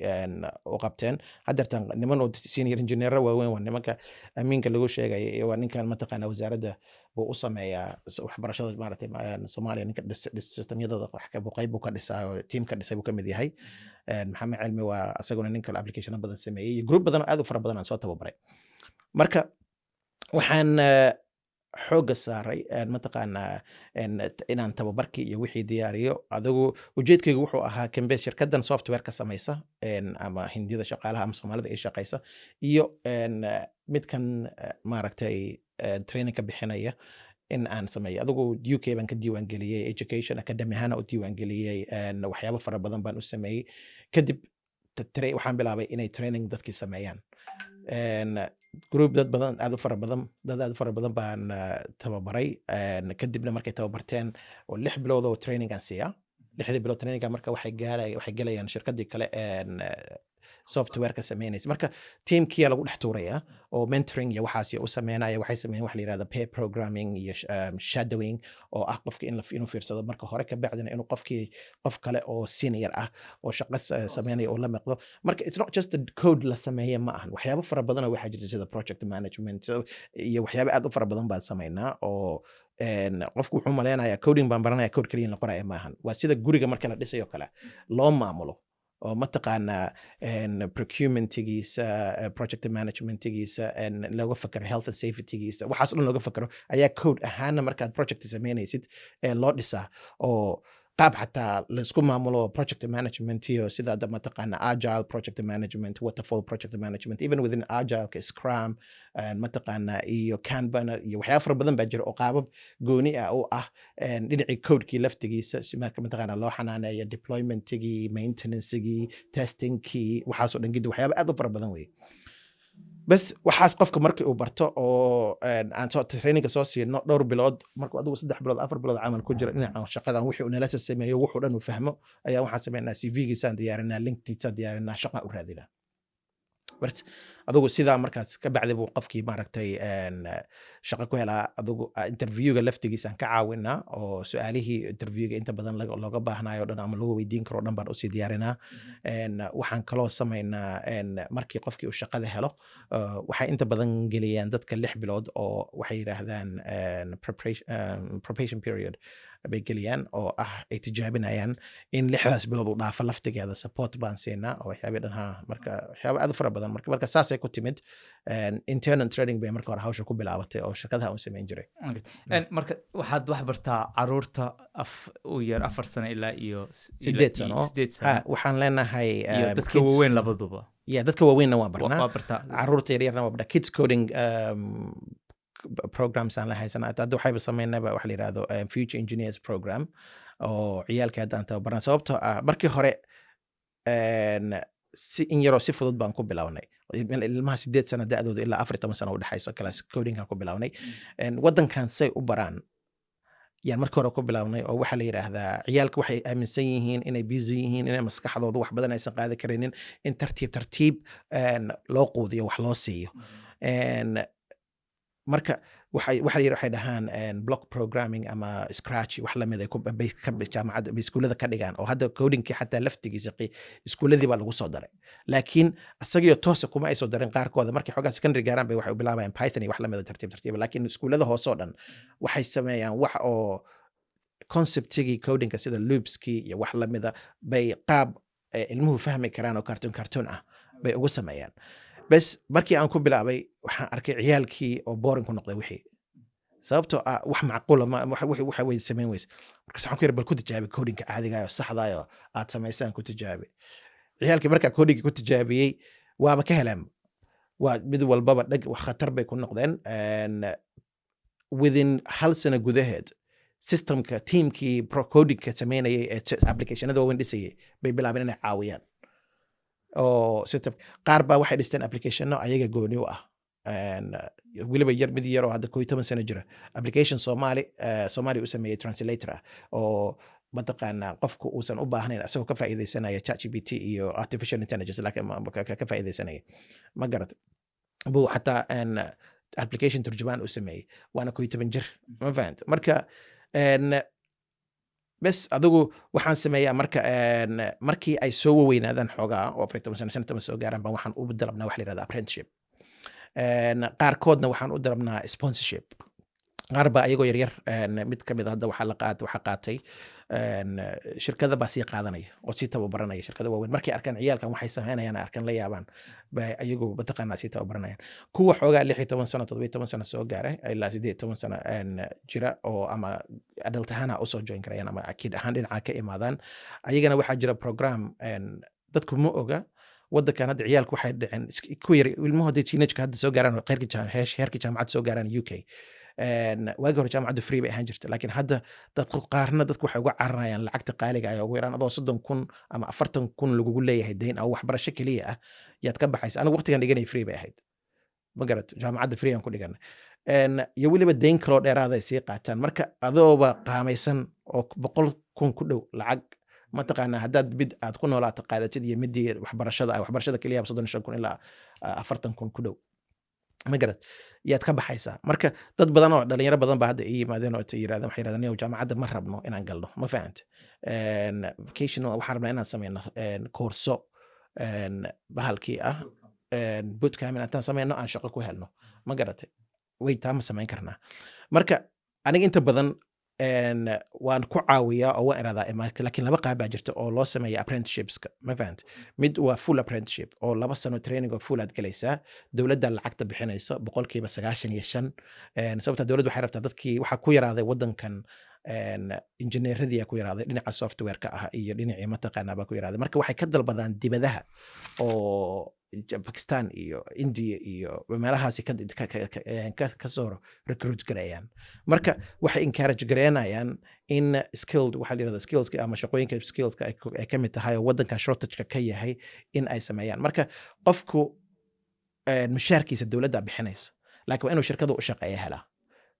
u qabteen. Haddeertan niman oo senior engineer waaweyn waa nimanka Amiinka lagu sheegaya iyo waa ninkan mataqaana wasaaradda buu u sameeyaa waxbarashada maaragtay Soomaaliya, ninka dhis systemyadooda wax ka buu qayb buu ka dhisaa oo team ka dhisay buu ka mid yahay. Maxamed Cilmi waa isaguna nin kale applicationo badan sameeyey iyo group badan oo aad u fara badan aan soo tababaray. Marka waxaan xoogga saaray mataqaanaa inaan tababarkii iyo wixii diyaariyo. Adigu ujeedkaygu wuxuu ahaa kambe shirkaddan software ka samaysa ama Hindida shaqaalaha ama Soomaalida ay shaqaysa iyo midkan maaragtay training ka bixinaya in aan sameeyo. Adigu UK baan ka diiwaan geliyey, education academy ahaan u diiwaan geliyey. Waxyaabo fara badan baan u sameeyey. Kadib waxaan bilaabay inay training dadkii sameeyaan. Group dad badan, aad u fara badan, dad aad u fara badan baan tababaray. Kadibna markay tababarteen oo 6 bilood oo training aan siiyaa, 6dii bilood traininga marka waxay gaaraya, waxay gelayaan shirkadii kale software-ka sameynaysa. Marka teamkiya lagu dhex tuuraya oo mentoring iyo waxaas u sameynaya. Waxay sameeyeen wax la yirahdo pair programming iyo shadowing, oo ah qofki in inuu fiirsado marka hore, ka bacdina inuu qofkii qof kale oo senior ah oo shaqo sameynaya oo la meqdo. Marka it's not just the code la sameeye ma ahan, waxyaabo fara badan oo waxaa jirta sida project management iyo waxyaabo aad u fara badan baan sameynaa oo qofku wuxuu maleynayaa coding baan baranaya, code kaliya in la qoraya maahan. Waa sida guriga marka la dhisayo kale loo maamulo oo mataqaanaa procurementigiisa, project managementigiisa, looga fakero health and safetygiisa, waxaas dhan looga fakero ayaa code ahaana markaad project sameynaysid ee loo dhisaa, oo qaab xataa laisku maamulo project management iyo sida hadda mataqaana agile project management, waterfall project management, even within agile Scrum mataqaana iyo Kanban iyo waxyaaba fara badan baa jira oo qaabab gooni ah oo ah dhinacii codekii laftigiisa si marka mataqaana loo xanaaneeyo deploymentigii, maintenancegii, testingkii, waxaasoo dhan gidi waxyaaba aad u fara badan weye. Bas waxaas qofka markii uu barto oo aan soo traininga soo siino dhowr bilood, markuu adigu 3 bilood 4 bilood camal ku jiro dhinaca shaqadan, wixii uu nala sameeyo, wuxuu dhan uu fahmo, ayaa waxaan sameynaa CV-giisaan diyaarinaa, LinkedIn-saan diyaarinaa, shaqa u raadinaa. Bas adigu sidaa markaas ka bacdi buu qofkii maaragtay shaqo ku helaa. Adigu interviewga laftigiisaan ka caawinaa oo su-aalihii interviewga inta badan looga baahnayo o dhan ama lagu weydiin karo o dhan baan usii diyaarinaa. Waxaan kaloo samaynaa markii qofkii uu shaqada helo, waxay inta badan geliyaan dadka 6 bilood oo waxay yidhaahdaan probation period bay geliyaan, oo ah ay tijaabinayaan in 6daas bilood uu dhaafo laftigeeda. Support baan siinaa oo waxyaabihii dhan ha. Marka waxyaaba aad u fara badan. Marka saasay ku timid. Internal training bay marka hore hawsha ku bilaabatay oo shirkadaha un samayn jiray. Okay. Marka waxaad wax bartaa caruurta af u yar 4 sano ilaa iyo 8 sano. 8 sano. Ha, waxaan leenahay iyo dadka kids waaweyn labaduba. Yeah, dadka waaweynna waan barnaa. Waa bartaa. Caruurta yaryarna waa barnaa. Kids coding programs aan la haysanaa. Hadda waxayba sameynaba waxa la yirahdo Future Engineers Program oo ciyaalka hadda aan tababarnaa, sababtoo ah markii hore si in yaroo si fudud baan ku bilownay. Ilmaha 8 sano da'dooda ilaa 14 sano udhexayso class codingaan ku bilownay. Waddankan say u baraan. Yaan marka hore ku bilaabnay, oo waxaa la yidhaahdaa ciyaalka waxay aaminsan yihiin inay busy yihiin, inay maskaxdooda wax badan aysan qaadi karinin, in tartiib tartiib loo quudiyo, wax loo siiyo. Marka waxay dhahaan block programming ama Scratch, wax lamid ay jaamacadda bay iskuullada ka dhigaan, oo hadda codingkii xataa laftigiisa iskuulladii baa lagu soo daray, laakiin isagiyo toosa kuma ay soo darin. Qaarkooda markay xoogaa secondary gaaraan bay waxay u bilaabayaan Python iyo wax lamida, tartiib tartiib. Laakiin iskuullada hoose oo dhan waxay sameeyaan wax oo conceptigii codingka, sida loopskii iyo wax lamida, bay qaab ilmuhu fahmi karaan oo cartoon cartoon ah bay ugu sameeyaan. Bes markii aan ku bilaabay, waxaan arkay ciyaalkii oo boring ku noqday wixii, sababtoo ah wax macquula ma waxa way samayn weyse. Markaas waxaan ku yidhi, bal ku tijaabi codingka caadiga oo saxdayo aad samaysaan, ku tijaabi. Ciyaalkii markaa codingka ku tijaabiyey, waaba ka heleen, waa mid walbaba dhag, wax khatar bay ku noqdeen. Within hal sano gudaheed, systemka teamkii codingka sameynayay ee applicationada waaweyn dhisayay bay bilaabeen inay caawiyaan, oo system qaar baa waxay dhisteen applicationo ayaga gooni u ah. Weliba yar, mid yar oo hadda 11 sano jira, application Somali Somali u sameeyey, translator ah, oo mataqaanaa qofku uusan u baahnayn, isagoo ka faa'iidaysanaya ChatGPT iyo artificial intelligence, laakiin ka faa'iidaysanaya, ma garat, buu xataa application turjumaan u sameeyey, waana 11 jir, ma fahant? Marka bes adigu waxaan sameeyaa marka markii ay soo waweynaadaan xoogaa oo 14 sano, 15 soo gaaraan, baan waxaan u dalabnaa wax la yirahda apprenticeship. Qaarkoodna waxaan u dalabnaa sponsorship. Qaar baa ayagoo yaryar, mid ka mid a hadda waxaa qaatay shirkada baa sii qaadanaya oo sii tababaranaya. Shirkada waaweyn markay arkaan ciyaalkan waxay sameynayaan, ay arkaan, la yaabaan, bay ayagu mataqaanaa sii tababaranayaan. Kuwa xoogaa 16 sano, 17 sano soo gaara ilaa 18 sano jira, oo ama adult ahaan ha usoo join karayaan ama kid ahaan dhinaca ka imaadaan, ayagana waxaa jira program. Dadku ma oga wadankan hadda ciyaalku waxay dhaceen kuwa yar, ilmuhu hadday teenage-ka hadda soo gaaraan oo heerka jaamacad soo gaaraan UK, waagi hore jaamacaddu free bay ahaan jirta, laakiin hadda dadku qaarna dadku waxay uga cararayaan lacagta qaaliga ah. Ugu yaraan adoo 30,000 ama 40,000 lagugu leeyahay deyn oo waxbarasho keliya ah yaad ka baxaysa. Anigu waqtigan dhiganay free bay ahayd, ma garato? Jaamacadda free aan ku dhiganay. Iyo weliba deyn kaloo dheeraada ay sii qaataan. Marka adooba qaamaysan oo 100,000 ku dhow lacag, mataqaanaa, haddaad mid aad ku noolaato qaadatid iyo midii waxbarashada ah, waxbarashada keliya 35,000 ilaa 40,000 ku dhow, ma garad, yaad ka baxaysaa. Marka dad badan oo dhalinyaro badan baa hadda ii yimaadeen oo yirahdeen, waxay yirahdeen, "Niyow, jaamacadda ma rabno inaan galno, ma fahant? Vocational waxaan rabnaa inaan sameyno, koorso bahalkii ah, bootcamp intaan sameyno aan shaqo ku helno, ma garatay? Way taa ma samayn karnaa?" Marka aniga inta badan waan ku caawiyaa oo waan iradaa laakiin laba qaab baa jirta oo loo sameeya apprenticeshipska, ma fahant? Mid waa full apprenticeship oo 2 sano training oo full aad galaysaa, dowladda lacagta bixinayso 95%. Sababta dowladda waxay rabtaa dadkii waxaa ku yaraaday waddankan injineeradii ku yaraaday, dhinaca software-ka ah iyo dhinacii mataqaanaa baa ku yaraaday. Marka waxay ka dalbadaan dibadaha oo Pakistan iyo India iyo meelahaasi ka soo recruit gareeyaan. Marka waxay encourage gareynayaan in skilled, waxaa la yirahdaa skillska ama shaqooyinka skillska ay ka mid tahay oo waddanka shortageka ka yahay in ay sameeyaan. Marka qofku mushaarkiisa dowladda bixinayso, laakiin waa inuu shirkadu u shaqeeya helaa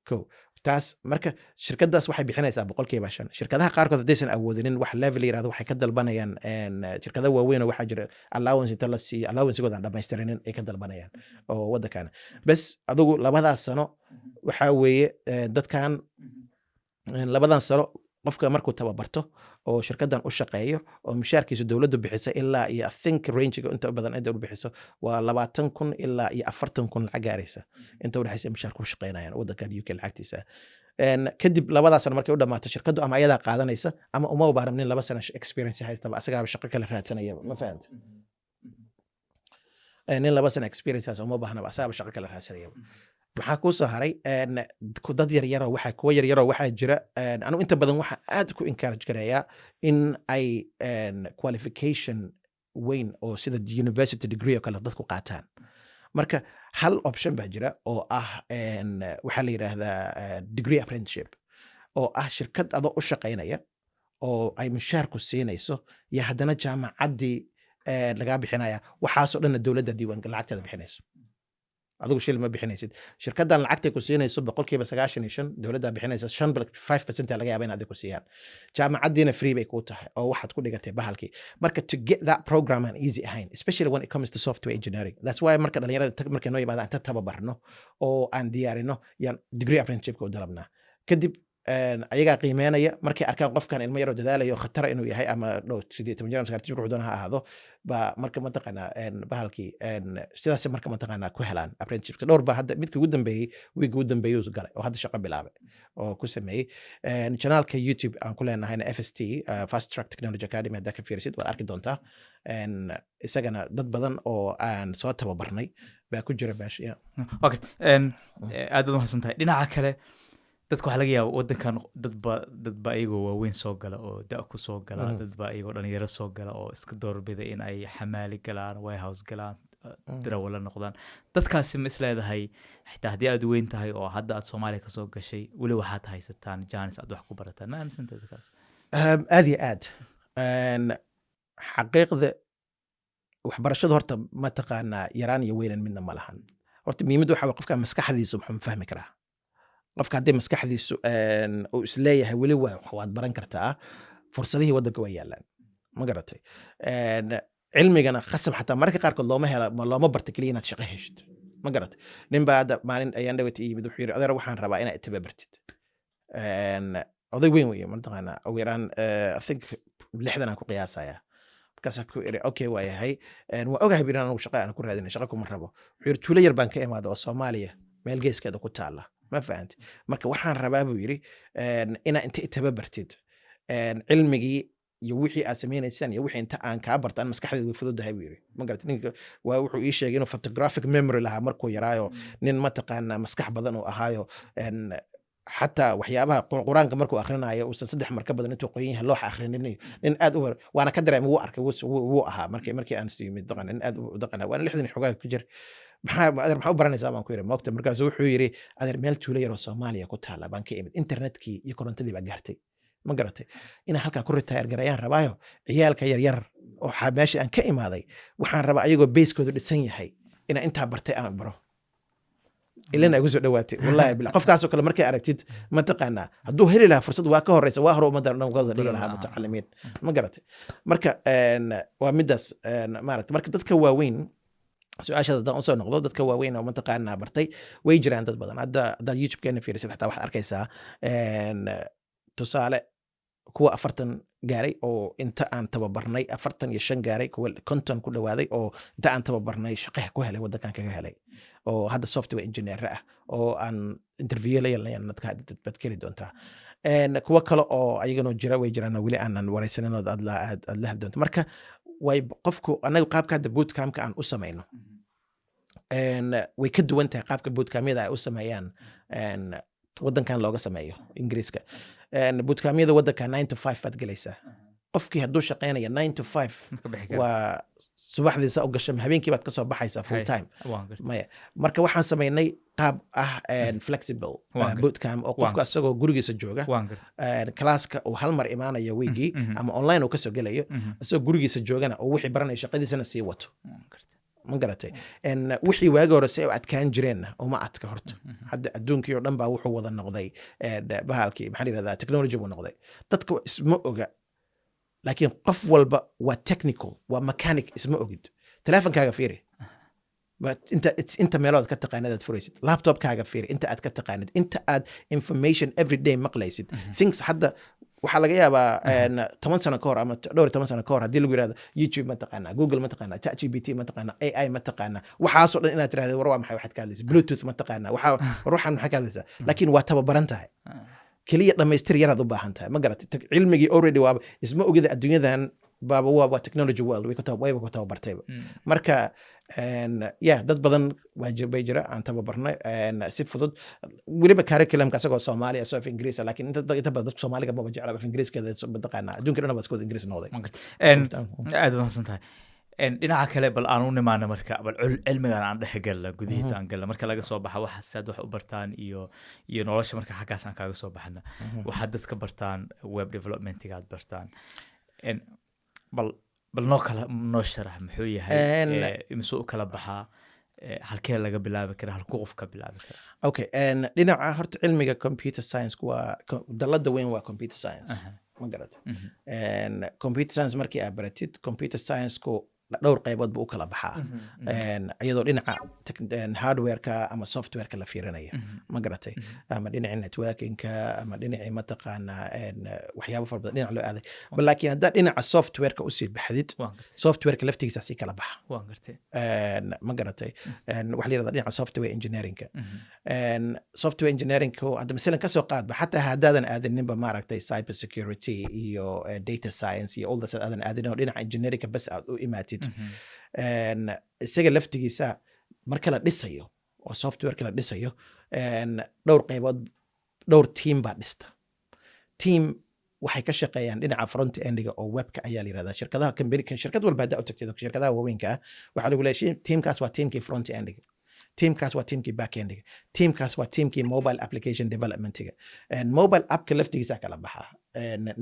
ko taas. Marka shirkadaas waxay bixinaysaa 5%. Shirkadaha qaarkood haddaysan awoodinin wax level yirahdo, waxay ka dalbanayaan shirkado waaweyn oo waxaa jira allowance inta la siiyo, allowancegooda aan dhammaystirinin ay ka dalbanayaan oo waddankana. Bes adigu labadaas sano waxaa weeye dadkan labadan sano qofka markuu tababarto oo shirkaddan u shaqeeyo oo mushaarkiisa dowladdu bixisa, ilaa iyo I think rangega inta badan inta u bixiso waa 20,000 ilaa iyo 40,000 lacag gaaraysa inta udhexaysa mushaarka ku shaqeynayaan waddankan UK lacagtiisa. Kadib labadaas sano markay u dhamaato, shirkaddu ama ayadaa qaadanaysa ama uma baahna nin 2 sano experience haystaba, asagaaba shaqo kale raadsanayaba, ma fahanta? Nin 2 sano experience haysta uma baahnaba, asagaaba shaqo kale raadsanayaba. Maxaa kuu soo haray? Dad yaryaroo waxaa, kuwa yaryaroo waxaa jira. Anigu inta badan waxaa aad ku encourage gareeyaa in ay qualification weyn oo sida university degree oo kale dadku qaataan. Marka hal option baa jira oo ah waxaa la yidhaahdaa degree apprenticeship, oo ah shirkad adoo u shaqaynaya oo ay mushaarku siinayso iyo haddana jaamacaddii lagaa bixinaya, waxaasoo dhanna dowladda diiwaan lacagteeda bixinayso. Adigu shil ma bixinaysid. Shirkaddan lacagtay ku siinayso 95% dowladdaa bixinaysa, shan 5% laga yaaba in adiga ku siiyaan. Jaamacaddiina free bay kuu tahay oo waxaad ku dhigatay bahalkii. Marka to get that program aan easy ahayn, especially when it comes to software engineering. That's why marka dhalinyarada markay noo yimaadaan, inta tababarno oo aan diyaarino, yaan degree apprenticeshipka u dalabnaa. Kadib ayagaa qiimeynaya. Markay arkaan qofkan ilmo yaroo dadaalayo, khatara inuu yahay, ama dhow 18 jir ama 19 jir wuxuu doona ha ahaado, baa marka mataqaanaa bahalkii sidaas marka mataqaanaa ku helaan apprenticeshipka. Dhowr baa hadda midka ugu dambeeyey, wiigga ugu dambeeyey uu galay oo hadda shaqo bilaabay oo ku sameeyey. Channelka YouTube aan ku leenahayna, FST, Fast Track Technology Academy, haddaa ka fiirisid waad arki doontaa. Isagana dad badan oo aan soo tababarnay baa ku jira meesha, yeah. Okay. Aad baad mahadsan tahay. Dhinaca kale, dadka waxaa laga yaaba wadankan dadba iyagoo waaweyn soo gala oo da' ku soo gala, dadba iyagoo dhalinyaro soo gala oo iska doorbida in ay xamaali galaan, warehouse galaan, darawalo noqdaan. Dadkaasi ma isleedahay, xitaa haddii aad weyn tahay oo hadda aad Soomaaliya kasoo gashay, weli waxaad haysataan chance aad wax ku barataan? Ma aaminsantahay dadkaas? Aad iyo aad. Xaqiiqda waxbarashadu horta mataqaanaa yaraan iyo weynan midna ma lahan. Horta muhiimadda waxa waye qofka maskaxdiisu muxuu fahmi karaa. Qofka haddii maskaxdiisu uu isleeyahay weli waa waad baran kartaa, fursadihii waddanka waa yaalaan, ma garatay? Cilmigana khasab xataa mararka qaarkood looma hela, ma looma barta keliya inaad shaqo heshid, ma garatay? Nin baa hadda maalin ayaan dhawata yimid, wuxuu yidhi, "Adeer, waxaan rabaa inaad itababartid." Oday weyn weye, mataqaanaa, ugu yaraan I think 60 aan ku qiyaasaya. Markaasaan ku iri, "Okay, waa yahay." "Waa ogahay," bir, "anigu shaqa aan ku raadinay, shaqa kuma rabo." Wuxuu yidhi, "Tuulo yar baan ka imaada oo Soomaaliya meel geeskeeda ku taala, ma fahanti? Marka waxaan rabaa," buu yidhi, "inaa inta itababartid, cilmigii iyo wixii aad samaynaysaan iyo wixii inta aan kaa barta, an maskaxdeedu way fududahay," buu yidhi. Ma garatay? Ninka waa wuxuu ii sheegay inuu photographic memory lahaa markuu yaraayo, nin mataqaanaa maskax badan uu ahaayo. Xataa waxyaabaha Qur-aanka markuu akhrinayo uusan 3 mar ka badan intuu qoyan yahay looxa akhrinin. Nin aad u waana ka dareemay, wuu arkay, wuu ahaa markii aan yimid dhaqan nin aad u dhaqana, waana 60 xogaa ku jir. "Maxaa, adeer, maxaa u baranaysaa?" baan ku yidhi, moogta. Markaasu wuxuu yidhi, "Adeer, meel tuulo yar oo Soomaaliya ku taala baan ka imid, internetkii iyo korontadii baa gaartay, ma garatay? Inaan halkaa ku retire garayaan rabaayo. Ciyaalka yaryar oo meesha aan ka imaaday waxaan rabaa ayagoo base-koodu dhisan yahay inaan intaa bartay aan baro." Ilana igu soo dhawaatay, wallahi billah. Qofkaasoo kale markay aragtid, mataqaanaa, hadduu heli lahaa fursad waa ka horeysa, waa hore ummadda dhan uga wada dhigi lahaa mutacalimiin, ma garatay? Marka waa midaas, maaragta. Marka dadka waaweyn, su-aashaada haddaan usoo noqdo, dadka waaweyn oo mataqaanaa bartay way jiraan dad badan. Hadda haddaad YouTube-keena fiirisid xataa waxaad arkaysaa, tusaale, kuwa 40 gaaray oo inta aan tababarnay, 45 gaaray, kuwa 50 ku dhawaaday oo inta aan tababarnay shaqo ku helay, waddankan kaga helay, oo hadda software engineer ah oo aan interview la yeelanayan dadka baad ka heli doontaa. Kuwo kale oo ayagana jira way jiraan oo weli aanan wareysanin oo aad la hadli doonto. Marka way qofku annaga qaabka hadda bootcampka aan u samayno way ka duwan tahay qaabka bootcampyada ay u sameeyaan waddankan looga sameeyo Ingiriiska. Bootcampyada waddanka 9 to 5 baad gelaysaa. Qofkii hadduu shaqeynaya 9 to 5 Ma ka bixi kara. Waa subaxdiisa u gasho, habeenkii baad kasoo baxaysaa full time. Waan gartay. Maya, marka waxaan samaynay qaab ah flexible Waan gartay. bootcamp oo qofku asagoo gurigiisa jooga, waan gartay classka uu hal mar imaanayo weygii ama online uu kasoo gelayo, isagoo gurigiisa joogana oo wixii baranaya shaqadiisana sii wato. Waan gartay. Ma garatay? Wixii waagi hore si ay u adkaan jireenna uma adka horta. Hadda adduunkii oo dhan baa wuxuu wada noqday bahalkii, maxaa la yidhahdaa, technology buu noqday. Dadka isma oga, laakiin qof walba waa technical, waa mechanic, isma ogid. Teleefonkaaga fiiri. Inta meelood ka taqaanid aad furaysid, laptopkaaga fiiri, inta aad ka taqaanid, inta aad information everyday maqlaysid, things hadda waxaa laga yaabaa 10 sano ka hor ama dhowr iyo toban sano ka hor haddii lagu yirahdo YouTube ma taqaanaa, Google ma taqaanaa, ChatGPT ma taqaanaa, AI ma taqaanaa, waxaasoo dhan inaad tirahdo, "War waa maxay waxaad ka hadlaysa? Bluetooth ma taqaanaa? Waxaa war waxaan maxaa ka hadlaysaa?" Laakiin waa tababaran tahay, keliya dhammaystir yaraad u baahan tahay, ma garatay? Cilmigii already waaba isma ogida, adduunyadan baaba waa technology world, wayba ku tababartayba. Marka yeah, dad badan bay jira aan tababarnay si fudud, weliba curriculumka asagoo Soomaali, asagoo af Ingiriis ah, laakiin inta badan dadku Soomaaliga maba jecla af Ingiriiskeeda, mataqaanaa, adduunka dhan baa iska wada Ingiriis noqday. Waan gartay. Aad baad mahadsan tahay. Dhinaca kale bal aan u nimaano, marka bal cilmigan aan dhex galna, gudihiisa aan galna, marka laga soo baxa waxa si aad wax u bartaan iyo nolosha, marka xaggaas aan kaaga soo baxna, waxaad dadka bartaan web developmentiga aad bartaan. Bal noo kala noo sharax muxuu yahay, imisuu u kala baxaa? Halkee laga bilaabi kara? Halkuu qof ka bilaabi kara? Okay, dhinaca horta cilmiga computer science waa dalada weyn waa computer science, ma garata? Computer science markii aad baratid, computer science-ku dhowr qaybood buu u kala baxaa, iyadoo dhinaca hardware-ka ama software-ka la fiirinayo, ma garatay, ama dhinacii networking-ka ama dhinacii mataqaanaa waxyaabo fara badan dhinac loo aaday. Bal laakiin haddaad dhinaca software-ka usii baxdid, waan gartay software-ka laftigiisa sii kala baxa. waan gartay Ma garatay? Waxa la yirahdaa dhinaca software engineering-ka. Software engineering-ku hadda masalan kasoo qaadba, xataa haddaadan aadaninba maaragtay cyber security iyo data science iyo all that aadan aadanin oo dhinaca engineering-ka bas aad u imaatid, isaga laftigiisa marka la dhisayo oo software-ka la dhisayo, dhowr qaybood, dhowr team baa dhista. Team waxay ka shaqeeyaan dhinaca front end-iga oo webka ayaa la yirahdaa. Shirkadaha company, shirkad walba haddaa u tagtid, shirkadaha waaweynka ah, waxaa lagu leeyahay teamkaas waa teamkii front end-iga, teamkaas waa teamkii back end-iga, teamkaas waa teamkii mobile application development-iga. Mobile app-ka laftigiisa kala baxaa.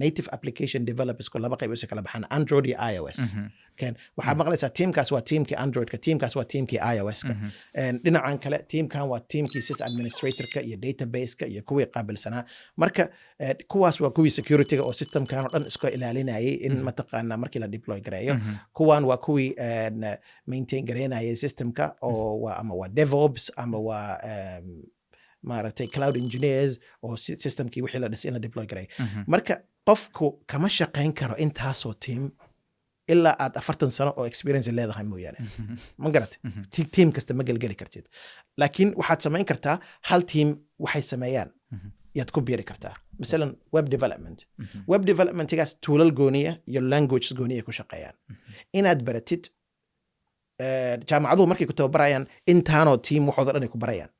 Native application developers-ku laba qayb usii kala baxaan, Android iyo iOS. Ken waxaa maqlaysaa teamkaas waa teamkii Android-ka, teamkaas waa teamkii iOS-ka. Dhinacan kale teamkan waa teamkii sys administrator-ka iyo database-ka iyo kuwii qaabilsanaa. Marka kuwaas waa kuwii security-ga oo system-kan oo dhan iska ilaalinayay in mataqaana markii la deploy gareeyo. Kuwan waa kuwii maintain gareynayay system-ka oo waa ama waa DevOps ama waa maaragtay cloud engineers oo system-kii wixii la dhisay in la deploy gareeyo. Marka qofku kama shaqayn karo intaasoo team ilaa aad 40 sano oo experience leedahay mooyaane, ma garatay? Team kasta ma gelgeli kartid, laakiin waxaad samayn kartaa hal team waxay sameeyaan yaad ku biiri kartaa. Masalan web development, web development-igaas tool-al gooniya iyo languages gooniya ku shaqeeyaan inaad baratid. Jaamacaduhu markay ku tababarayaan intaanoo team waxooda dhan ay ku barayaan,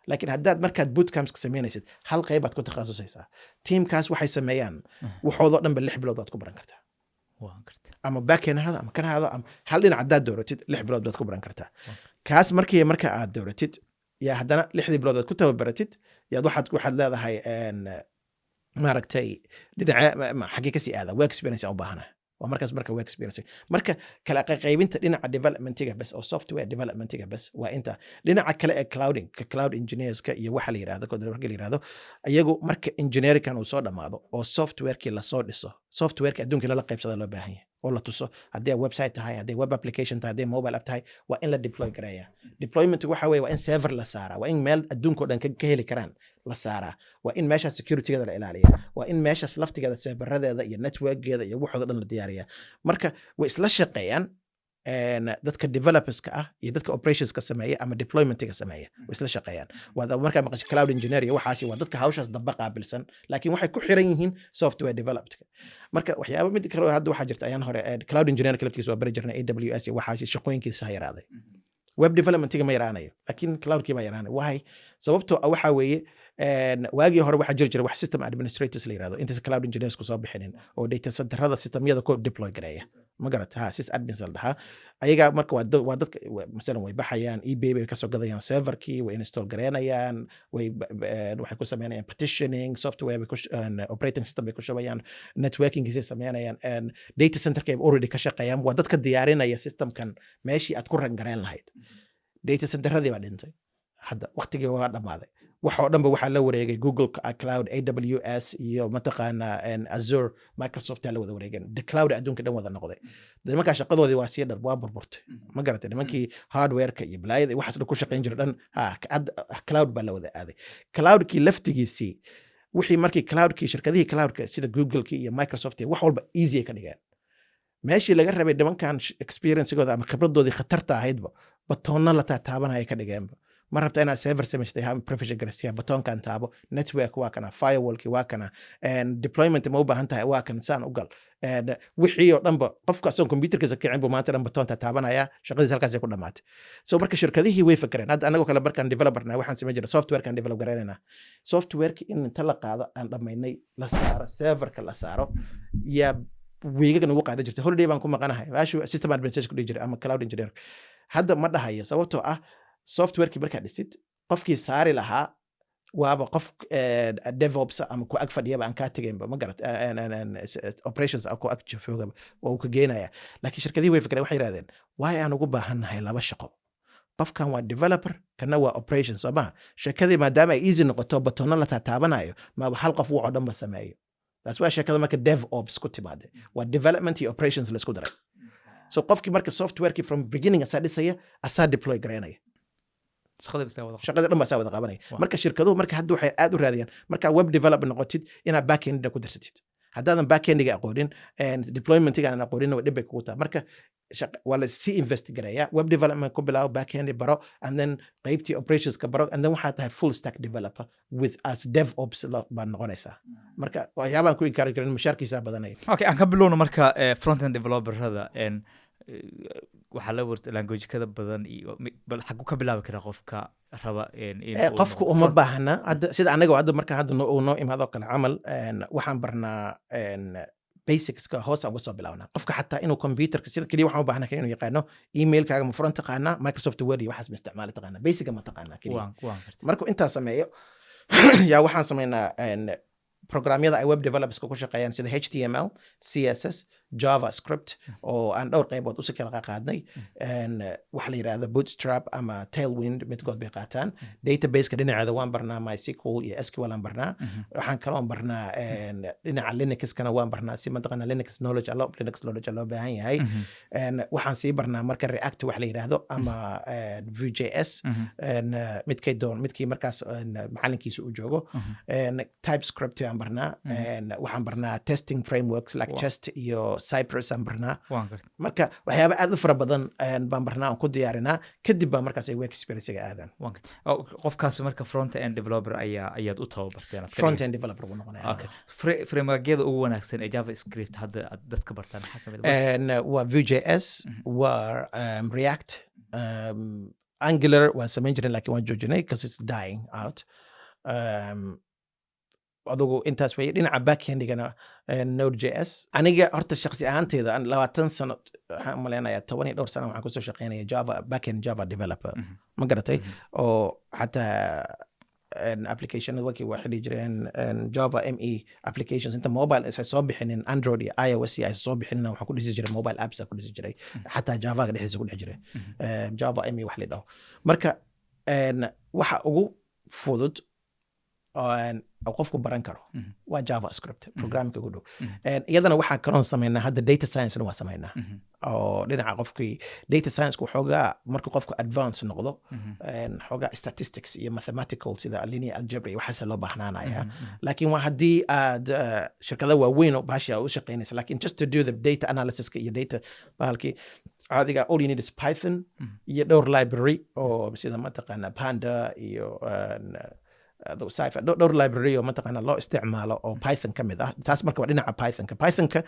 laakiin haddaad markaad bootcamps ka samaynaysid hal qaybaad ku takhasusaysaa. Teamkaas waxay sameeyaan waxoodoo dhan ba 6 bilood baad ku baran kartaa, waan gartay ama backend ha ahaado ama kan ha ahaado, ama hal dhinac haddaad dooratid 6 bilood baad ku baran kartaa. Kaas markii marka aad dooratid yaa haddana 6dii bilood aad ku tababaratid yaad waxaad leedahay maaragtay dhinaca xaggee kasii aada, work experience aan u baahanahay. Waa markaas marka work experience. Marka kala qaybinta dhinaca development-iga bes oo software development-iga bes waa inta. Dhinaca kale ee clouding ka, cloud engineers-ka iyo waxa la yirahdo marka la yirahdo, iyagu marka engineering-kan uu soo dhammaado oo software-kii lasoo dhiso, software-ka adduunka lala qaybsada loo baahan yahay oo la tuso, haddii ay website tahay, hadday web application tahay, hadday mobile app tahay, waa in la deploy gareeya. Deployment waxa weeye waa in server la saaraa, waa in meel adduunka oo dhan ka heli karaan la saaraa, waa in meeshaas security-geeda la ilaaliya, waa in meeshaas laftigeeda server-adeeda iyo network-geeda iyo waxooda dhan la diyaariya. Marka way isla shaqeeyaan dadka developers-ka ah iyo dadka operations-ka sameeya ama deployment-iga sameeya way isla shaqeeyaan. Waa markaa maqasho cloud engineer iyo waxaasi, waa dadka hawshaas damba qaabilsan, laakiin waxay ku xiran yihiin software developed-ka. Marka waxyaaba mid kale oo hadda waxaa jirta ayaan hore cloud engineer laftigiisa waa bari jirnay, AWS iyo waxaasi shaqooyinkiisa ha yaraaday. Web development-iga ma yaraanayo, laakiin cloud-kii baa yaraanayo. Why? Sababtoo ah waxaa weeye waagii hore waxaa jiri jira wax system administrators la yirahdo intaysan cloud engineers ku soo bixinin oo data center-ada system-yada ku deploy gareeya, ma garat? Ha, sys admins la dhahaa ayaga. Marka waa dadka masalan way baxayaan, eBay bay kasoo gadayaan server-kii, way install gareynayaan, way waxay ku sameynayaan partitioning, software bay ku operating system bay ku shubayaan, networking-kiisay sameynayaan, data center-kay already ka shaqeeyaan. Waa dadka diyaarinaya system-kan meeshii aad ku run gareyn lahayd. Data center-adii baa dhintay hadda, waqtigii waa dhammaaday. Wax oo dhanba waxaa la wareegay Google Cloud, AWS iyo mataqaanaa Azure, Microsoft aa la wada wareegeen. The cloud adduunka dhan wada noqday. De nimankaa shaqadoodii waa sii dhar waa burburtay, ma garatay? Nimankii hardware-ka iyo balaayada iyo waxaas dhan ku shaqayn jira dhan ha hadda cloud baa la wada aaday. Cloud-kii laftigiisii wixii markii cloud-kii shirkadihii cloud-ka sida Google-kii iyo Microsoft iyo wax walba easy ay ka dhigeen. Meeshii laga rabay nimankan experience-gooda ama khibradoodii khatarta ahaydba button-no la taataabanaya ka dhigeenba. Ma rabta inaad server samaystay, ha profession garasiya, button-kan taabo, network waa kana, firewall-ki waa kana, and deployment ma u baahan tahay, waa kan, saan u gal. And wixii oo dhanba qofka asagoon computer-kiisa kicin buu maanta dhan button-ta taabanaya, shaqadiisa halkaasay ku dhamaatay. So marka shirkadihii way fakereen. Hadda anagoo kale markaan developer-na waxaan samayn jiray software-kan develop garaynayna, software-ki in inta la qaado aan dhammaynay la saaro server-ka la saaro yaa wiigaga nagu qaadan jirtay. Holiday baan ku maqanahay baashu system administration ku dhihi jiray ama cloud engineer. Hadda ma dhahayo, sababtoo ah software-kii markaad dhisid qofkii saari lahaa waaba qof DevOps ama ku ag fadhiyaba aan kaa tegaynba, ma garat? Operations ku ag joogaba waa uu ka geenaya. Laakiin shirkadihii way fikreen, waxay yidhahdeen waay aan ugu baahannahay laba shaqo? Qofkan waa developer, kana waa operation, soo maha? Sheekadii maadaama ay easy noqoto, buttono la taataabanayo, maaba hal qof wuxoo dhan ba sameeyo. Taas waa sheekada marka DevOps ku timaade, waa development iyo operations la isku daray. So qofkii marka softwarekii from beginning asaa dhisaya, asaa deploy garaynaya. Shaqada bas wada. Shaqada dhan baa saa wada qabanaya. Marka shirkaduhu marka hadda waxay aad u raadiyaan, markaa web developer noqotid, inaad backendiga ku darsatid. Haddaadan backendiga aqoonin, deploymentiga aan aqoonin, waa dhib bay kugu tahay. Marka waa la sii invest gareeya. Web development ku bilaabo, backend baro, and then qaybtii operationska baro, and then waxaa tahay full stack developer with as DevOps baad noqonaysaa. Marka waxyaabaan ku encourage garin, mushaarkiisaa badanaya. Okay, aan ka bilowno marka frontend developerada. Waxaa la warta language-kada badan iyo bal xaguu ka bilaabi karaa qofka raba in uu Qofku noqdo uma baahna hadda sida anaga hadda marka hadda uu noo imaado kale camal, waxaan barnaa basicska, hoos aan uga soo bilaabnaa. Qofka xataa inuu computerka sida keliya waxaan u baahnaa kaliya inuu yaqaano emailkaaga ma furan taqaanaa, Microsoft Word iyo waxaas ma isticmaali taqaanaa, basica ma taqaanaa keliya. Waan gartay. Markuu intaa sameeyo, yaa waxaan sameynaa programyada ay web developerska ku shaqeeyaan, sida HTML, CSS, JavaScript oo aan dhowr qaybood usi kala qaadnay, waxa la yidhaahdo Bootstrap ama Tailwind, midkood bay qaataan. Databaseka dhinaceeda waan barnaa, MySQL iyo SQL aan barnaa. Waxaan kaloon barnaa dhinaca Linuxkana waan barnaa, si mataqaana Linux knowledge, a lot of Linux knowledge loo baahan yahay. Waxaan sii barnaa marka React wax la yidhaahdo ama Vue.js, midkay doon, midkii markaas macalinkiisa uu joogo. TypeScript aan barnaa. Waxaan barnaa testing frameworks like Jest iyo Cypress aan barnaa. Waan gartay. Marka waxyaaba aad u fara badan baan barnaa, aan ku diyaarinaa. Kadib baa markaas ay work experience-ga aadaan. Waan gartay. Oh, qofkaasi marka front end developer ayaad u tababarteen aad ka Front end developer buu noqonaya. Okay, frameworkyada ugu wanaagsan ee JavaScript hadda aad dadka bartaan maxaa kamid ah? Waa Vue.js, waa React, Angular waan samayn jirin laakiin waan joojinay because it's dying out. Adugu intaas wey. Dhinaca backendigana Node.js. Aniga horta shakhsi ahaanteyda aan 20 sano, waxaan u malaynayaa toban iyo dhowr sano, waxaan kusoo shaqeynaya Java backend, Java developer. Ma garatay? Oo xataa applicationada wakii waxay dhihi jireen Java ME applications, inta mobile aysan soo bixinin, Android iyo iOS iyo aysan soo bixinin, waxaan ku dhisi jiray mobile apps aan ku dhisi jiray, xataa Javaga dhexdiisa ku dhex jiray. Java ME wax la dhaho. Marka waxa ugu fudud oo qofku baran karo waa JavaScript, programming ugu dhow. Iyadana waxaan kaloon sameynaa hadda data science-na waa sameynaa, oo dhinaca qofkii data science waxoogaa markuu qofku advance noqdo, xoogaa statistics iyo mathematical sida linear algebra iyo waxaasa loo baahnaanaya. Laakiin waa haddii aad shirkado waaweyn oo bahashi aad u shaqeynaysa. Laakiin just to do the data analysiska iyo data bahalkii caadiga, all you need is Python iyo dhowr library oo sida mataqaana Panda iyo aduu Cypher, dhowr library oo mataqaana loo isticmaalo oo Python ka mid ah. Taas marka waa dhinaca Pythonka. Pythonka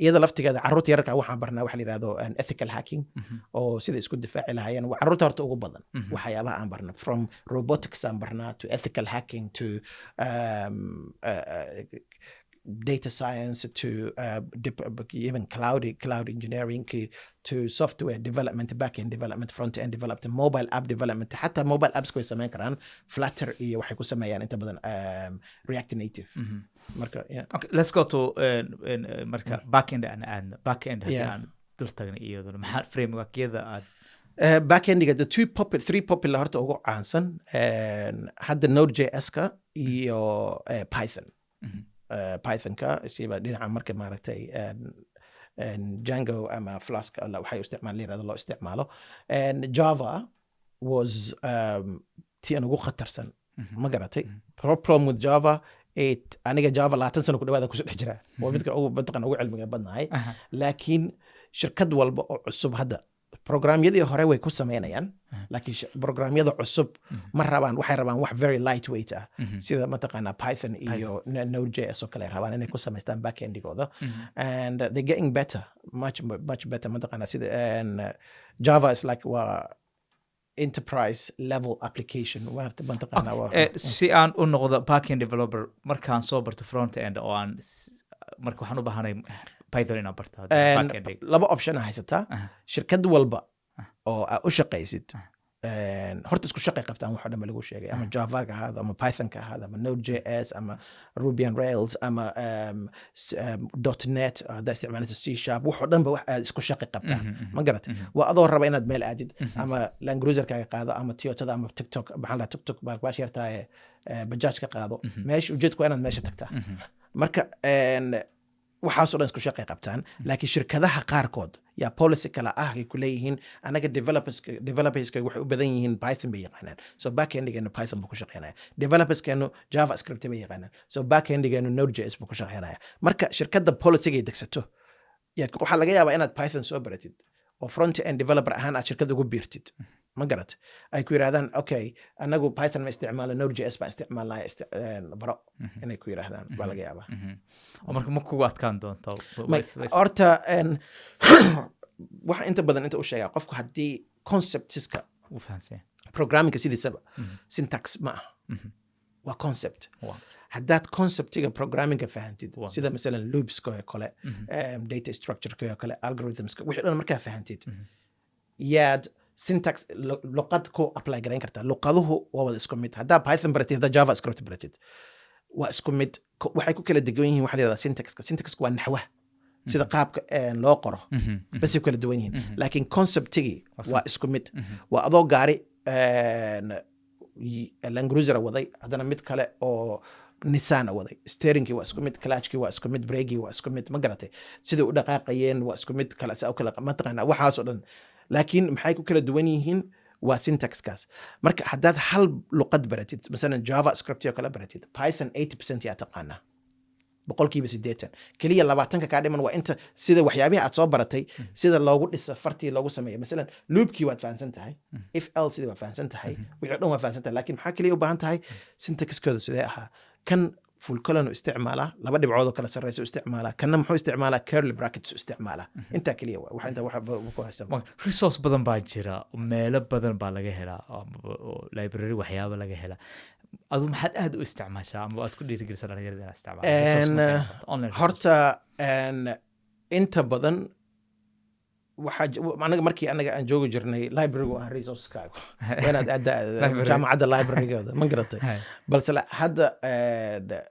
iyada laftigeeda carruurta yararka waxaan barnaa waxa la yidhahdo ethical hacking, oo sida isku difaaci lahaayeen. Waa carruurta horta ugu badan waxyaabaha aan barna, from robotics aan barnaa to ethical hacking to data science to even cloud engineering to software development, back end development, front end development, mobile app development. Xataa mobile apps way samayn karaan, Flutter iyo waxay ku sameeyaan inta badan React Native. Marka yeah. Okay, let's go to marka backend aan aadna, backend haddii aan dul tagnay iyaduna, maxaa frameworkyada aad Backendiga the two popular, three popular horta ugu caansan hadda Node.js-ka iyo Python. Pythonka siba dhinaca marka maaragtay Django ama Flask waxay u isticmaal la yirahdo loo isticmaalo. And Java was tii aan ugu khatarsan. Ma garatay? Problem with Java, it aniga Java 20 sano ku dhawaada kusoo dhex jira, waa midka ugu mataqan ugu cilmiga badnahay. Laakiin shirkad walba oo cusub hadda programyadii hore way ku sameynayaan, laakiin programyada cusub ma rabaan. Waxay rabaan wax very lightweight ah, sida mataqaana Python iyo Node.js oo kale ay rabaan inay ku samaystaan backendigooda. And they're getting better, much much better mataqaana sida. And Java is like waa enterprise level application waa mataqaana waa Si aan u noqdo backend developer markaan soo barto front end oo aan marka waxaan u baahanay Python inaan barto hadda And backend. Laba option a haysataa. Shirkad walba oo aa u shaqaysid Horta isku shaqay qabtaan wax oo dhan ba lagu sheegay, ama Java ka ahaado, ama Python ka ahaado, ama Node JS, ama Ruby on Rails, ama .NET haddaa isticmaalaysa, C#, wax oo dhan ba wax aad isku shaqay qabtaan, ma garat? Waa adoo raba inaad meel aadid, ama Land Cruiser-kaaga qaado, ama Toyotada, ama TikTok, maxaa la TikTok baash yartaaye, bajaaj ka qaado. Meesha ujeedku waa inaad meesha tagtaa. Marka waxaasoo dhan isku shaqay qabtaan, laakiin shirkadaha qaarkood yaa policy kale ah ay ku leeyihiin: anaga developerska waxay u badan yihiin Python bay yaqaanaan, so backendigeenu Python buu ku shaqeynaya. Developerskeenu JavaScript bay yaqaanaan, so backendigeenu Node.js buu ku shaqeynaya. Marka shirkadda policygay degsato waxaa laga yaabaa inaad Python soo baratid oo front end developer ahaan aad shirkad ugu biirtid, ma garat, ay ku yidhahdaan: "Okay, anagu Python ma isticmaalo, Node.js baan isticmaalnaya, baro," inay ku yidhaahdaan baa laga yaabaa. Oo marka ma kugu adkaan doonto? Horta waxa inta badan inta u sheegaa qofku haddii conceptiska u fahansan programmingka sidiisaba syntax ma aha, waa concept. Haddaad conceptiga programmingka fahantid, sida masalan loopska oo kale, data structureka oo kale, algorithmska, wixii dhan markaa fahantid, yaad syntax luqad ku apply garayn kartaa. Luqaduhu waa wada isku mid. Haddaa Python baratid, haddaa JavaScript baratid, waa isku mid. Waxay ku kala degan yihiin waxa la yidhahdaa syntaxka. Syntaxka waa naxwaha, sida qaabka loo qoro basay ku kala duwan yihiin, laakiin conceptigii waa isku mid. Waa adoo gaari Land Cruiser waday, haddana mid kale oo Nissan waday. Steeringkii waa isku mid, clutchkii waa isku mid, brakegii waa isku mid, ma garatay? Siday u dhaqaaqayeen waa isku mid, kala saa u kala mataqaanaa, waxaas oo dhan. Laakiin maxay ku kala duwan yihiin? Waa syntaxkaas. Marka haddaad hal luqad baratid, masalan JavaScript oo kale baratid, Python 80% yaa taqaanaa, 80%. Keliya 20-ka kaa dhiman waa inta sida waxyaabihii aad soo baratay sida loogu dhisa, fartii loogu sameeyo. Masalan loopkii waad fahansan tahay, if else sidii waad fahansan tahay, wixii o dhan waad fahansan tahay, laakiin maxaa keliya u baahan tahay? Syntaxkooda sidee ahaa? Kan full colon u isticmaalaa, laba dhibcood oo kala sarreysa u isticmaalaa, kanna muxuu isticmaalaa? Curly brackets u isticmaalaa. Intaa keliya waa waxa inta waxa ku haysa. Resource badan baa jira, meelo badan baa laga helaa, oo library waxyaaba laga helaa. Adu maxaad aad u isticmaashaa ama aad ku dhiirigelisaa dhalinyarada inaad isticmaalaan resource markay noqoto, online resource? Horta inta badan waxaa anaga markii anaga aan joogi jirnay, library ah resourceskaaga waa inaad aadda Library. jaamacadda librarygooda, ma garatay? Balse hadda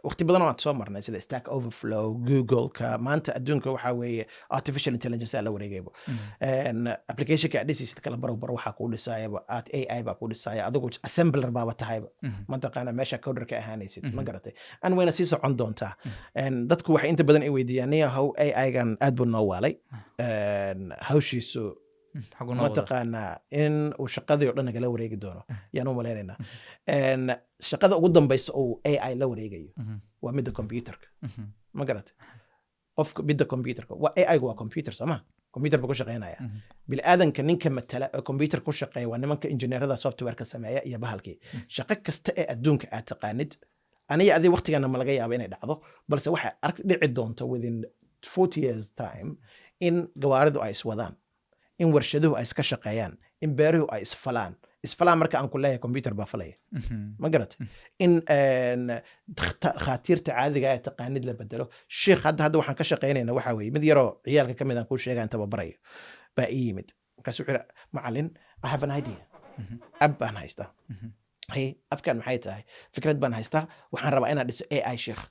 waqti badan oo aad soo marnay, sida Stack Overflow, Google-ka, maanta adduunka waxaa weeye artificial intelligence aa la wareegayba. Applicationka aad dhisaysid kala barow bar waxaa kuu dhisaayaba aad AI baa kuu dhisaaya, adigu assembler baaba tahayba, mataqaana, meesha coder ka ahaanaysid, ma garatay? An wayna sii socon doontaa. Dadku waxay inta badan ay weydiiyaan: "Niyahow, AI-gan aad buu noo waalay, hawshiisu xaguu noo wadaa? Mataqaanaa in uu shaqadii oo dhan nagala wareegi doono yaan u malaynaynaa. Shaqada ugu dambaysa uu AI la wareegayo waa midda computerka, ma garatay? Qofka midda computerka waa AI-gu waa computer, soo ma? Computer buu ku shaqeynaya. Bini'aadanka ninka matala oo computer ku shaqeeya waa nimanka injineerada softwareka sameeya iyo bahalkii. Shaqo kasta ee adduunka aad taqaanid, aniga adi waqtigana ma laga yaaba inay dhacdo, balse waxay ark dhici doonto within 40 years time in gawaaridu ay iswadaan, in warshaduhu ay iska shaqeeyaan, in beeruhu ay isfalaan. Isfalaan marka aan ku leeyahay, computer baa falaya, ma garat? In khaatiirta caadiga ee taqaanid la bedelo. Sheikh, hadda waxaan ka shaqeynayna waxaa weeye mid yaroo ciyaalka ka mid aan kuu sheegaan tababarayo baa ii yimid. Markaasu wuxuu yidhi: "Macalin, I have an idea, app baan haystaa." "Hay, appkan maxay tahay?" "Fikrad baan haystaa, waxaan rabaa inaan dhiso AI sheikh."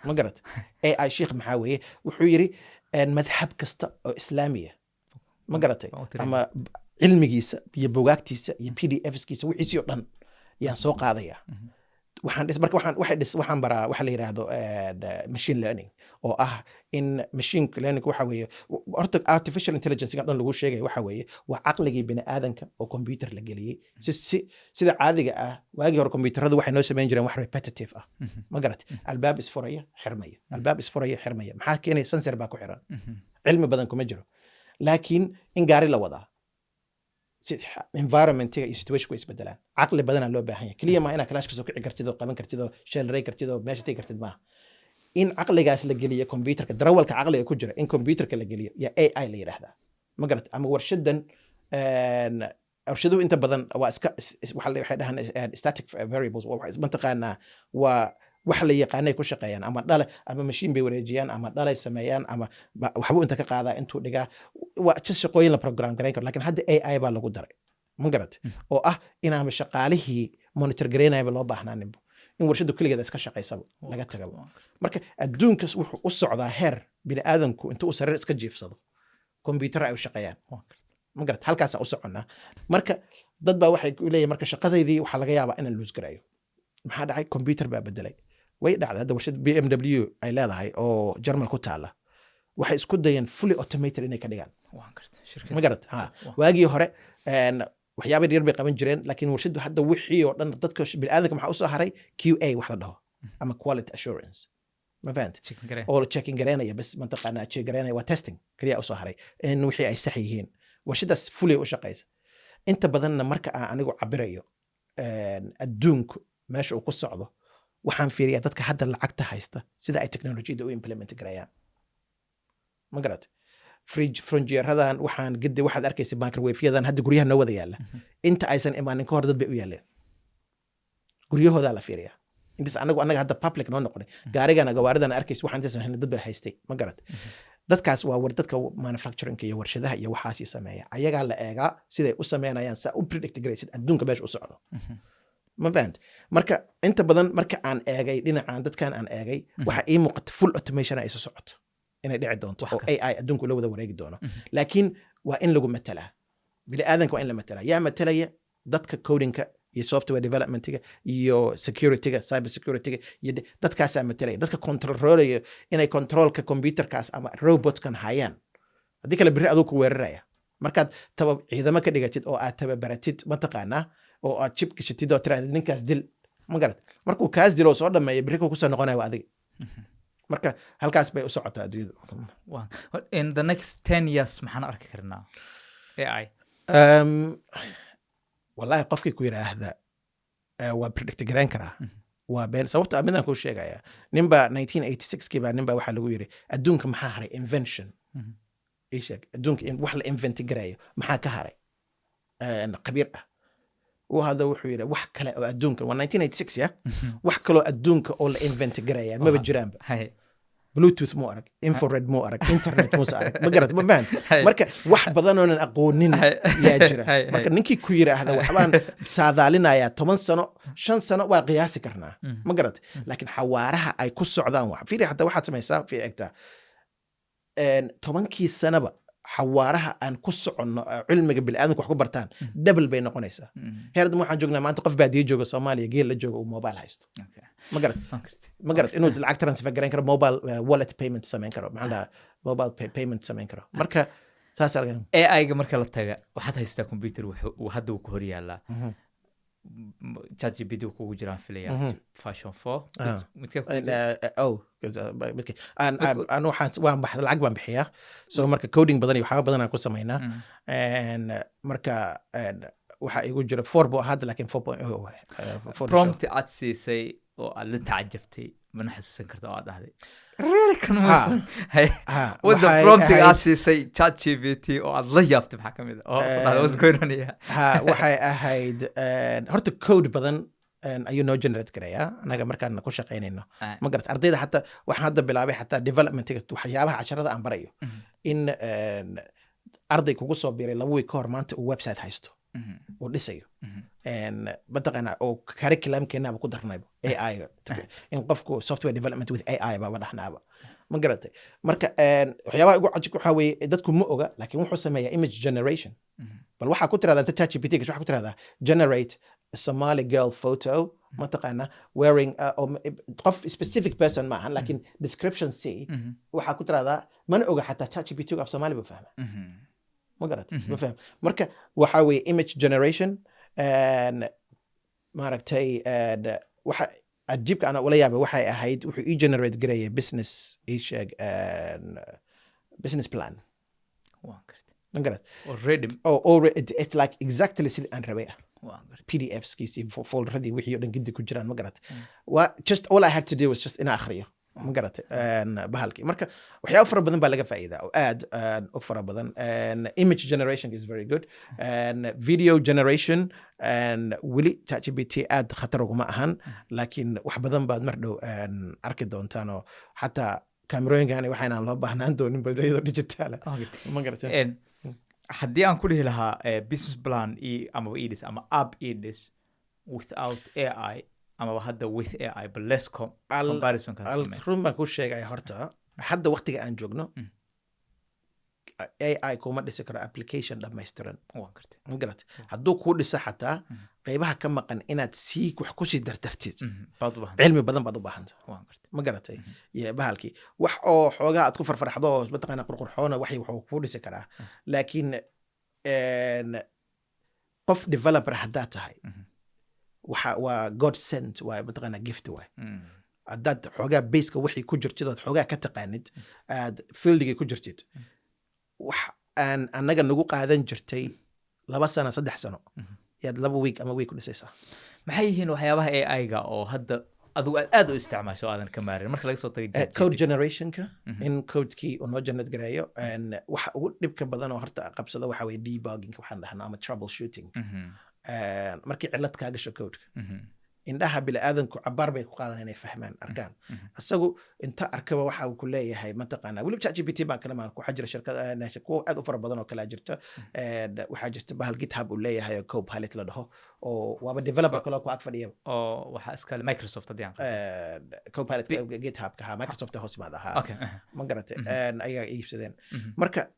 Ma garat? AI sheikh maxaa weeye? Wuxuu yidhi: "Madhab kasta oo islaamiya, ma garatay, Waan u tirinaa. ama cilmigiisa iyo bugaagtiisa iyo PDFskiisa, wixiisii oo dhan yaan soo qaadaya. Waxaan dhis." Marka waxaan waxay dhis waxaan baraa waxa la yidhaahdo machine learning, oo ah in machine learning waxa weeye horta artificial intelligence dhan lagu sheegaya waxa weeye waa caqligii bini aadanka oo computer la geliyey. Si sida caadiga ah, waagii hore computeradu waxay noo samayn jireen wax repetitive ah, ma garat? Albaab isfuraya, xirmaya, albaab isfuraya, xirmaya. Maxaa keenaya? Sensor baa ku xiran. Cilmi badan kuma jiro. Laakiin in gaari la wadaa, si environmentiga iyo situation way isbedelaan, caqli badanaa loo baahan yahay. Keliya maa inaad clutch ka soo kici kartid oo qaban kartid oo sheelray kartid oo meesha tegi kartid maaha. In caqligaas la geliyo computerka, darawalka caqliga ku jira in computerka la geliyo yaa AI la yidhaahdaa, ma garat? Ama warshadan warshaduhu inta badan waa iska waxay dhahaan static variables, mataqaanaa, waa Wax la yaqaanay ku shaqeeyaan, ama dhale ama mashiin bay wareejiyaan, ama dhalay sameeyaan, ama waxbuu inta ka qaadaa intuu dhigaa. Waa just shaqooyin la program garayn karo. Laakiin hadda AI baa lagu daray, ma garat? Oo ah inaama shaqaalihii monitor garaynayaba loo baahnaaninba, in warshadu keligeeda iska shaqaysaba laga tagaba. Marka adduunkas wuxuu u socdaa heer bini aadamku intuu u sariir iska jiifsado, kombyuutar ay u shaqeeyaan, ma garat? Halkaasaa u soconnaa. Marka dad baa waxay ku leeyihin, marka shaqadaydii waxaa laga yaabaa inaan lose garayo. Maxaa dhacay? Computer baa bedelay. Way dhacday. Hadda warshad BMW ay leedahay oo Jarmal ku taala waxay isku dayeen fully automated inay ka dhigaan. Waan gartay, shirkad. Ma garat? Ha, waagii hore waxyaaba yar bay qaban jireen, laakiin warshadu hadda wixii oo dhan dadka bini'aadamka maxaa usoo haray? QA wax la dhaho ama quality assurance, ma fahant? Checking garee. Oo la checking gareynaya bas, mataqaanaa, check gareynaya, waa testing kaliya usoo haray in wixii ay sax yihiin. Warshadaas fully u shaqaysa inta badanna. Marka aan anigu cabirayo adduunku meesha uu ku socdo, waxaan fiiriyaa dadka hadda lacagta haysta sida ay teknolojiyadda u implement gareeyaan, ma garat? Fridge fronjeeradan waxaan gedi waxaad arkaysa, microwave-yadan hadda guryaha noo wada yaalla, inta aysan imaanin ka hor dad bay u yaaleen guryahoodaa la fiiriyaa. Intaas anagu annaga hadda public noo noqonay, gaarigana gawaaridana arkaysa, waxaan intaysan helin dad bay haystay, ma garat? Dadkaas waa war dadka manufacturingka iyo warshadaha iyo waxaasii sameeya. Ayagaa la eegaa siday u sameynayaan, saa u predict garaysid adduunka meesha u socdo, ma fahant? Marka inta badan marka aan eegay dhinacan dadkan aan eegay, waxaa ii muuqata full automation ay isu socoto inay dhici doonto Wax oo kasta. AI adduunku la wada wareegi doono. Laakiin waa in lagu matalaa bini aadanka, waa in la matalaa. Yaa matalaya? Dadka codingka iyo software developmentiga iyo securityga, cyber securityga iyo dadkaasaa matalaya, dadka controlaya inay controlka computerkaas ama robotkan hayaan. Haddii kale berri aduu ku weeraraya. Markaad taba ciidamo ka dhigatid oo aad tababaratid, mataqaanaa, oo aad chip gashatid oo tirahdid ninkaas dil, ma garat? Markuu kaas dilo oo soo dhameeyo, berri kuu kusoo noqonaya waa adiga. Marka halkaas bay u socotaa adduunyadu. In the next 10 years maxaan arki karnaa AI? Wallahi qofkii ku yidhaahda waa predict garayn karaa waa been. Sababta midaan kuu sheegaya, ninbaa 1986kii baa ninbaa waxaa lagu yiri, adduunka maxaa haray invention? Ii sheeg adduunka in wax la invent garayo maxaa ka haray? Khabiir ah uu hadda wuxuu yidhi, wax kale oo adduunka, waa 1986 ya, wax kaloo adduunka oo la invent garaya maba jiraanba. Bluetooth muu arag, infrared muu arag, internet muusa arag, ma garat? Ma fahant? Marka wax badan oonan aqoonin yaa jira. Marka ninkii ku yidhaahda waxbaan saadaalinayaa 10 sano, 5 sano, waa qiyaasi karnaa, ma garat? Laakiin xawaaraha ay ku socdaan wax fiiri, xataa waxaad samaysaa fi egtaa 10kii sanaba xawaaraha aan ku soconno cilmiga bini'aadamku wax ku bartaan double bay noqonaysaa. Heer dan waxaan joognaa maanta qof baadiye jooga Soomaaliya, geel la jooga, uu mobile haysto, ma garat? Ma garat? Inuu lacag transfer garayn karo, mobile wallet payment samayn karo, maxaa la dhahaa, mobile payment samayn karo. Marka saasaa laga AI-ga marka la taga, waxaad haystaa computer, wuxuu hadda uu ku hor yaalaa ChatGPT uu kugu jiraan filaya, version 4. Midka kugu jira? Oh, aan waxaan waan bax lacag baan bixiyaa, so marka coding badan iyo waxyaaba badan aan ku samaynaa. Marka waxaa igu jira 4 buu ahaa hadda, laakiin 4.0 waay. 4. Prompt aad siisay oo aad la tacajabtay mana xasuusan karta oo aad dhahday, really, kan Ha. What the waxay prompting aad ahayd- siisay ChatGPT oo aad la yaabtay maxaa kamid ah oo ku dhahday, what's going on here? Ha, waxay ahayd horta code badan ayuu noo generate garayaa annaga markaan ku shaqaynayno. Ma garat? Ardayda xataa waxaan hadda bilaabay xataa developmentiga waxyaabaha casharada aan barayo in arday kugu soo biiray 2 week ka hor maanta uu website haysto uu dhisayo. Mataqaanaa, oo curriculumkeenaba ku darnayba AI -ga. In qofku software development with AI baaba dhaxnaaba, ma garatay? Marka waxyaabaha ugu cajib waxaa weeye, dadku ma oga, laakiin wuxuu sameeyaa image generation. Bal waxaa ku tirahdaa inta ChatGPT gasho, waxaa ku tirahdaa generate a Somali girl photo, mataqaana, wearing qof specific person maahan, laakiin description c waxaa ku tirahdaa. Mana oga xataa ChatGPT af Soomaali ba fahma, ma garat? Ma faham. Marka waxaa weeye image generation maaragtay, waxa cajiibka ana ula yaabay waxay ahayd wuxuu ii generate gareeyay business, ii sheeg, business plan. Waan gartay. Ma garat? Already. Oh, already, it's like exactly sidii aan rabay ah. Waan gartay. PDFs kiisi, folderadii, wixii oo dhan gidi ku jiraan, ma garat? Waa just all I had to do was just inaan akhriyo. Ma garatay? Bahalkii marka waxyaabo fara badan baa laga faa'iidaa oo aad u fara badan. Image generation is very good and video generation and weli ChatGPT aad khatar uguma ahan, laakiin wax badan baad mar dhow arki doontaan oo xataa kaamerooyinkani waxaynaan loo baahnaan doonin ba iyadoo digital ah. Ma garatay? Haddii aan ku dhihi lahaa business plan amaba edis ama app edis without AI amaba hadda with AI, but less comparison kan samee. Run baan kuu sheegaya horta, hadda waqtiga aan joogno AI kuma dhisi karo application dhammaystiran. Waan gartay. Ma garatay? Hadduu kuu dhisa, xataa qeybaha ka maqan inaad sii wax kusii dardartid Baad u baahan. cilmi badan baad u baahanta. Waan gartay. Ma garatay? Iyo bahalkii wax oo xoogaa aad ku farfarxdo oo mataqaana qurqurxoona wax wuxuu kuu dhisi karaa, laakiin qof developer haddaad tahay, waxa waa god sent, waa mataqaana gift waay. Haddaad xoogaa baseka wixii ku jirtid ood xoogaa ka taqaanid, aad fieldigii ku jirtid, wax aan annaga nagu qaadan jirtay 2 sano, 3 sano, yaad 2 week ama week ku dhisaysaa. Maxay yihiin waxyaabaha AI-ga oo hadda adigu aad aad u isticmaasho oo aadan ka maarin marka laga soo tagay ChatGPT? Code generationka, in codekii uu noo generate gareeyo. And waxa ugu dhibka badan oo horta qabsado waxa weye debugging waxaan dhahnaa ama troubleshooting. Markii cillad kaa gasho codeka, indhaha bini'aadanku cabaar bay ku qaadan inay fahmaan, arkaan. Isagu inta arkaba waxa uu ku leeyahay mataqaanaa, weliba ChatGPT baan kala maan, waxaa jira shirkad kuwa aad u fara badan oo kalaa jirta. Waxaa jirta bahal GitHub uu leeyahay oo Copilot la dhaho oo waaba developer kaloo ku ag fadhiya. Oo waxaa iskale Microsoft haddii aan qaldan. Copilot GitHub-ka ha, Microsoft hoos yimaada ha. Ma garatay? Ayagaa iibsadeen. Marka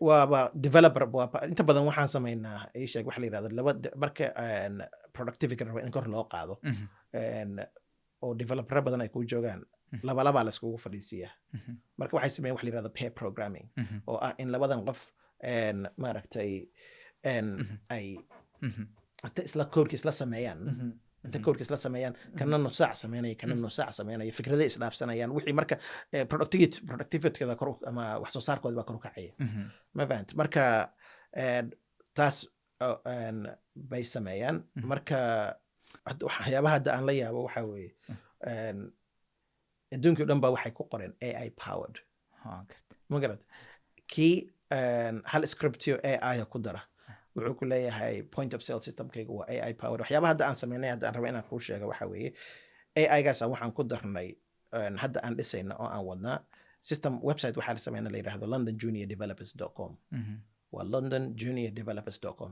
waaba developer waaba. Inta badan waxaan samaynaa, ii sheeg waxa la yidhahdo laba marka productivity raba in kor loo qaado oo developero badan ay ku joogaan, laba labaa la iskugu fadhiisiyaa. Marka waxay sameeyeen wax la yidhahdo pair programming oo ah in labadan qof maaragtay ay inta isla codeka isla sameeyaan, inta codeka isla sameeyaan, kana nus saac sameynaya, kana nus saac sameynaya, fikrada isdhaafsanayaan wixii. Marka productivity-da kor ama wax soo saarkooda baa kor u kacaya. Ma fahant? Marka taas oo, bay sameeyaan. Marka waxyaabaha hadda aan la yaabo waxaa weeye adduunkii o dhan baa waxay ku qoreen AI powered. Waan gartay. Ma garad kii hal scriptio AI ku dara wuxuu ku leeyahay point of sale systemkayga waa AI powered. Waxyaabaha hadda aan sameynay, hadda aan raba inaan kuu sheego waxa weeye AI gaas waxaan ku darnay hadda aan dhisayna oo aan wadnaa system website waxaa la sameynaa la yidhaahdo londonjuniordevelopers.com. Waa londonjuniordevelopers.com.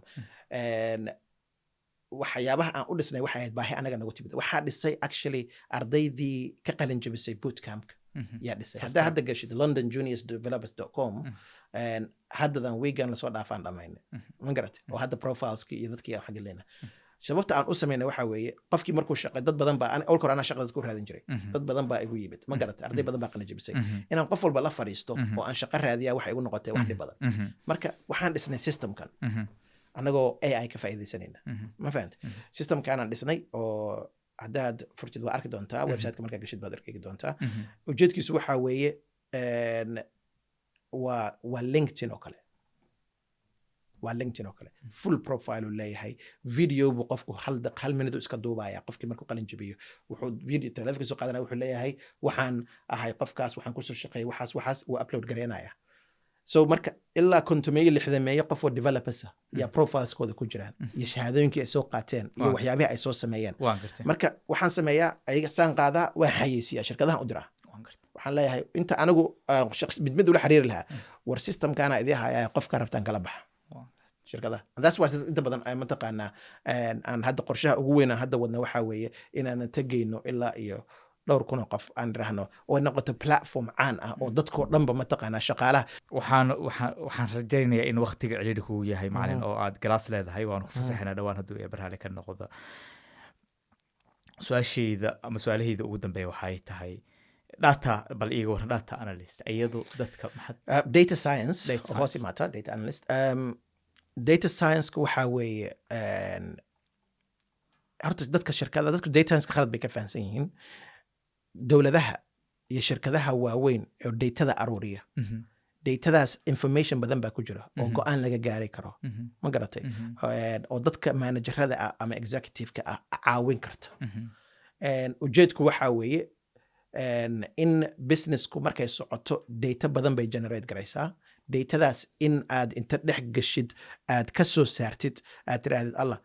Waxyaabaha aan u dhisnay waxay ahayd baahi anaga nagu timid. Waxaa dhisay actually ardaydii ka qalin jebisay bootcampka yaa dhisay. First Haddaa time. hadda gashid londonjuniordevelopers.com, haddadan weegan lasoo dhaafaan dhamaynay. Ma garatay? Oo hadda profileski iyo dadkii aan xagilayna. Sababta aan u sameynay waxaa weeye qofkii markuu shaqay, dad badan baa olka hore anaa shaqada ku raadin jiray. Dad badan baa igu yimid, ma garatay? Arday badan baa qalin jebisay. Inaan qof walba la fadhiisto oo aan shaqo raadiyaa waxay igu noqotay wax dhib badan. Marka waxaan dhisnay systemkan anagoo AI ka faa'iidaysanayna. Ma fahant? Systemkaanaan dhisnay oo haddaad furtid waa arki doontaa. Websiteka markaa gashid baad arki doontaa. Ujeedkiisu waxaa weeye waa LinkedIn oo kale, waa LinkedIn oo kale. Full profile uu leeyahay, video buu qofku hal minute uu iska duubaya. Qofkii markuu qalin jabiyo wuxuu video telefonka soo qaadanaya, wuxuu leeyahay waxaan ahay qofkaas, waxaan kusoo shaqeeyay waxaas, waxaas wuu upload gareynaya. So marka ilaa 50, 60 qof oo developers ah yaa profileskooda ku jiraan iyo shahaadooyinkii ay soo qaateen iyo waxyaabihii ay soo sameeyeen. Waan gartay. Marka waxaan sameeyaa ayaga saan qaadaa, waan xayeysiiyaa, shirkadahan u diraa. Waan gartay. Waxaan leeyahay inta anigu aan mid mid ula xiriiri lahaa, war systemkaana idii hayaa, qofka rabtaan kala baxa shirkadaha. And that's why inta badan ay mataqaanaa aan hadda qorshaha ugu weyn aan hadda wadna waxaa weeye inaanan tegayno ilaa iyo dhowr kun oo qof aan idhaahno oo ay noqoto platform caan ah oo dadkoo dhanba mataqaanaa shaqaalaha. Waxaan rajaynayaa in waqtiga cidhiidhi kugu yahay, macalin, oo aad galaas leedahay. Waanu ku fasaxaynaa dhawaan hadduu eebarhale ka noqdo. Su-aashayda ama su-aalahayda ugu dambeeya waxay tahay data. Bal iiga waran data analyst, iyadu dadka maxaad Data science Data oo hoos science. imaata data analyst. Data science-ka waxaa weeye horta dadka shirkada, dadku data science khalad bay ka fahansan yihiin. Dowladaha iyo shirkadaha waaweyn oo datada aruuriya, datadaas information badan baa ku jira oo go'aan laga gaari karo. Ma garatay? Oo dadka managerada ah ama executive-ka ah caawin karta. Ujeedku waxaa weeye In businessku markay socoto data badan bay generate garaysaa. Datadaas in aad inta dhex gashid, aad ka soo saartid, aad tirahdid, "Allah,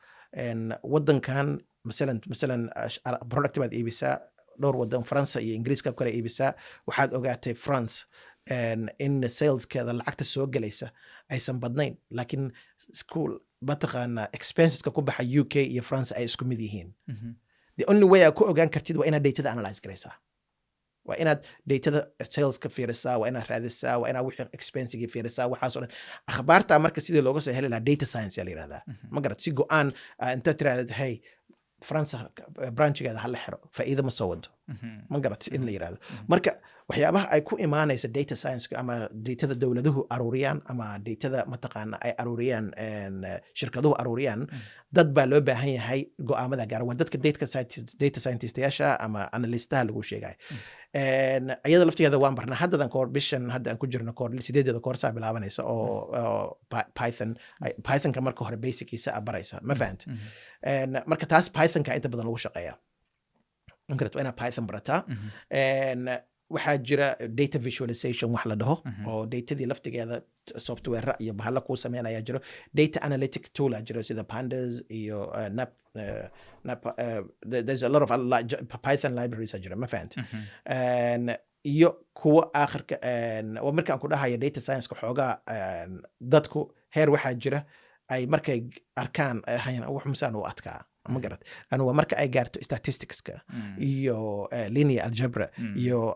wadankan," masalan product baad iibisaa dhowr wadan, Faransa iyo Ingiriiska kale iibisaa. Waxaad ogaatay France in saleskeeda lacagta soo gelaysa aysan badnayn, laakiin school mataqaana expenseska ku baxa UK iyo France ay isku mid yihiin. The only way aad ku ogaan kartid waa inaad datada analyze garaysaa, waa inaad datada saleska fiirisaa, waa inaad raadisaa, waa inaad wixii expensigii fiirisaa, waxaas oo dhan akhbaarta. Marka sidii looga soo heli lahaa data science yaa la yihahdaa, ma garat? Si go-aan intaad tirahdid, "Hey, France branchigeeda ha la xiro, faa'iido ma soo wado," ma garat, in la yirahdo. Marka waxyaabaha ay ku imaanaysa data science ama datada dowladuhu aruuriyaan ama datada mataqaana ay aruuriyaan shirkaduhu aruuriyaan, dad baa loo baahan yahay go'aamada gaara. Waa dadka data scientistayaasha ama analystaha lagu sheegayo. Iyada laftigeeda waan barnaa haddadan kahor. Bishan hadda aan ku jirno kahor sideedeeda koorsaa bilaabanaysa oo Python. Pythonka marka hore basickiisa a baraysa, ma fahant? Marka taas Pythonka inta badan lagu shaqeeya. Ma garat? Waa inaad Python barataa. Waxaa jira data visualization wax la dhaho oo datadii laftigeeda software iyo bahalo kuu sameynaya jiro. Data analytic tool aa jiro, sida Pandas iyo nap nap there's a lot of Python libraries aa jira, ma fahant? Iyo kuwo aakhirka waa markaan ku dhahayo data science-ka xoogaa dadku heer waxaa jira ay markay arkaan ay hayaan wax masaan u adkaa, ma garat? Anu waa marka ay gaarto statisticska iyo linear algebra iyo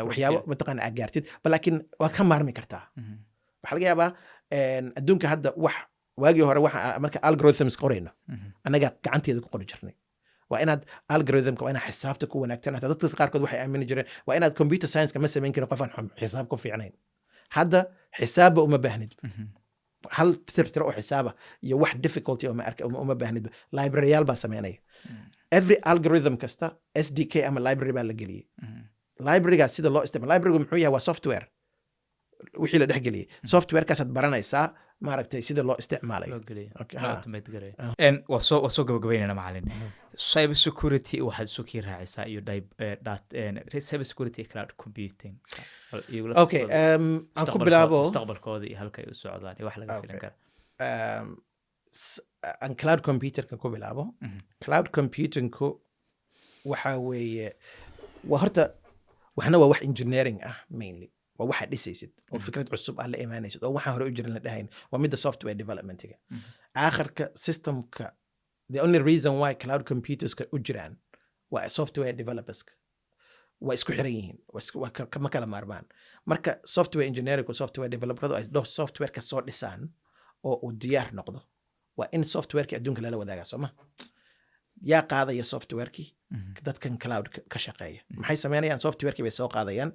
waxyaabo mataqaana aad gaartid ba, laakiin waa ka maarmi kartaa. Waxaa laga yaabaa adduunka hadda wax waagii hore waxa marka algorithms qorayno annaga gacanteeda ku qori jirnay. Waa inaad algorithmka, waa inaad xisaabta ku wanaagsan. Hataa dadka qaarkood waxay aamini jireen waa inaad computer science ma samayn karin qof aan xisaab ku fiicnayn. Hadda xisaabba uma baahnid, hal tirtiro oo xisaaba iyo wax difficulty uma arka, uma baahnid. Libraryyaal baa sameynaya every algorithm kasta. SDK ama library baa la geliyey. Librarygaas sida loo isticmaalo, librarygu muxuu yahay? Waa software wixii la dhex geliyey. Softwarekaasaad baranaysaa, maaragtay, sida loo isticmaalayo. Loo geliyo. Okay, loo ha. automate gareeyo. Waa soo gabagabeynayna, macalin. Cyber security waxaad isu kii raacisaa iyo cyber security iyo cloud computing. Bal iyagu Okay, laftigooda aan ku bilaabo mustaqbalkooda iyo halka ay u socdaan iyo wax laga filan kara. Aan cloud computerka ku bilaabo. Cloud computingku waxa weeye, waa horta waxna waa wax engineering ah mainly, waa waxaad dhisaysid oo fikrad cusub ah la imaanaysid oo waxaan hore u jirin la dhahayn. Waa midda software developmentiga. Aakhirka systemka, the only reason why cloud computerska u jiraan waa software developerska. Waa isku xiran yihiin, waa kama kala maarmaan. Marka software engineering, software developeradu ay softwareka soo dhisaan oo uu diyaar noqdo, waa in softwareki adduunka lala wadaagaa, sooma? Yaa qaadaya softwarekii? Dadkan cloud ka shaqeeya. Maxay sameynayaan? Softwarekii bay soo qaadayaan,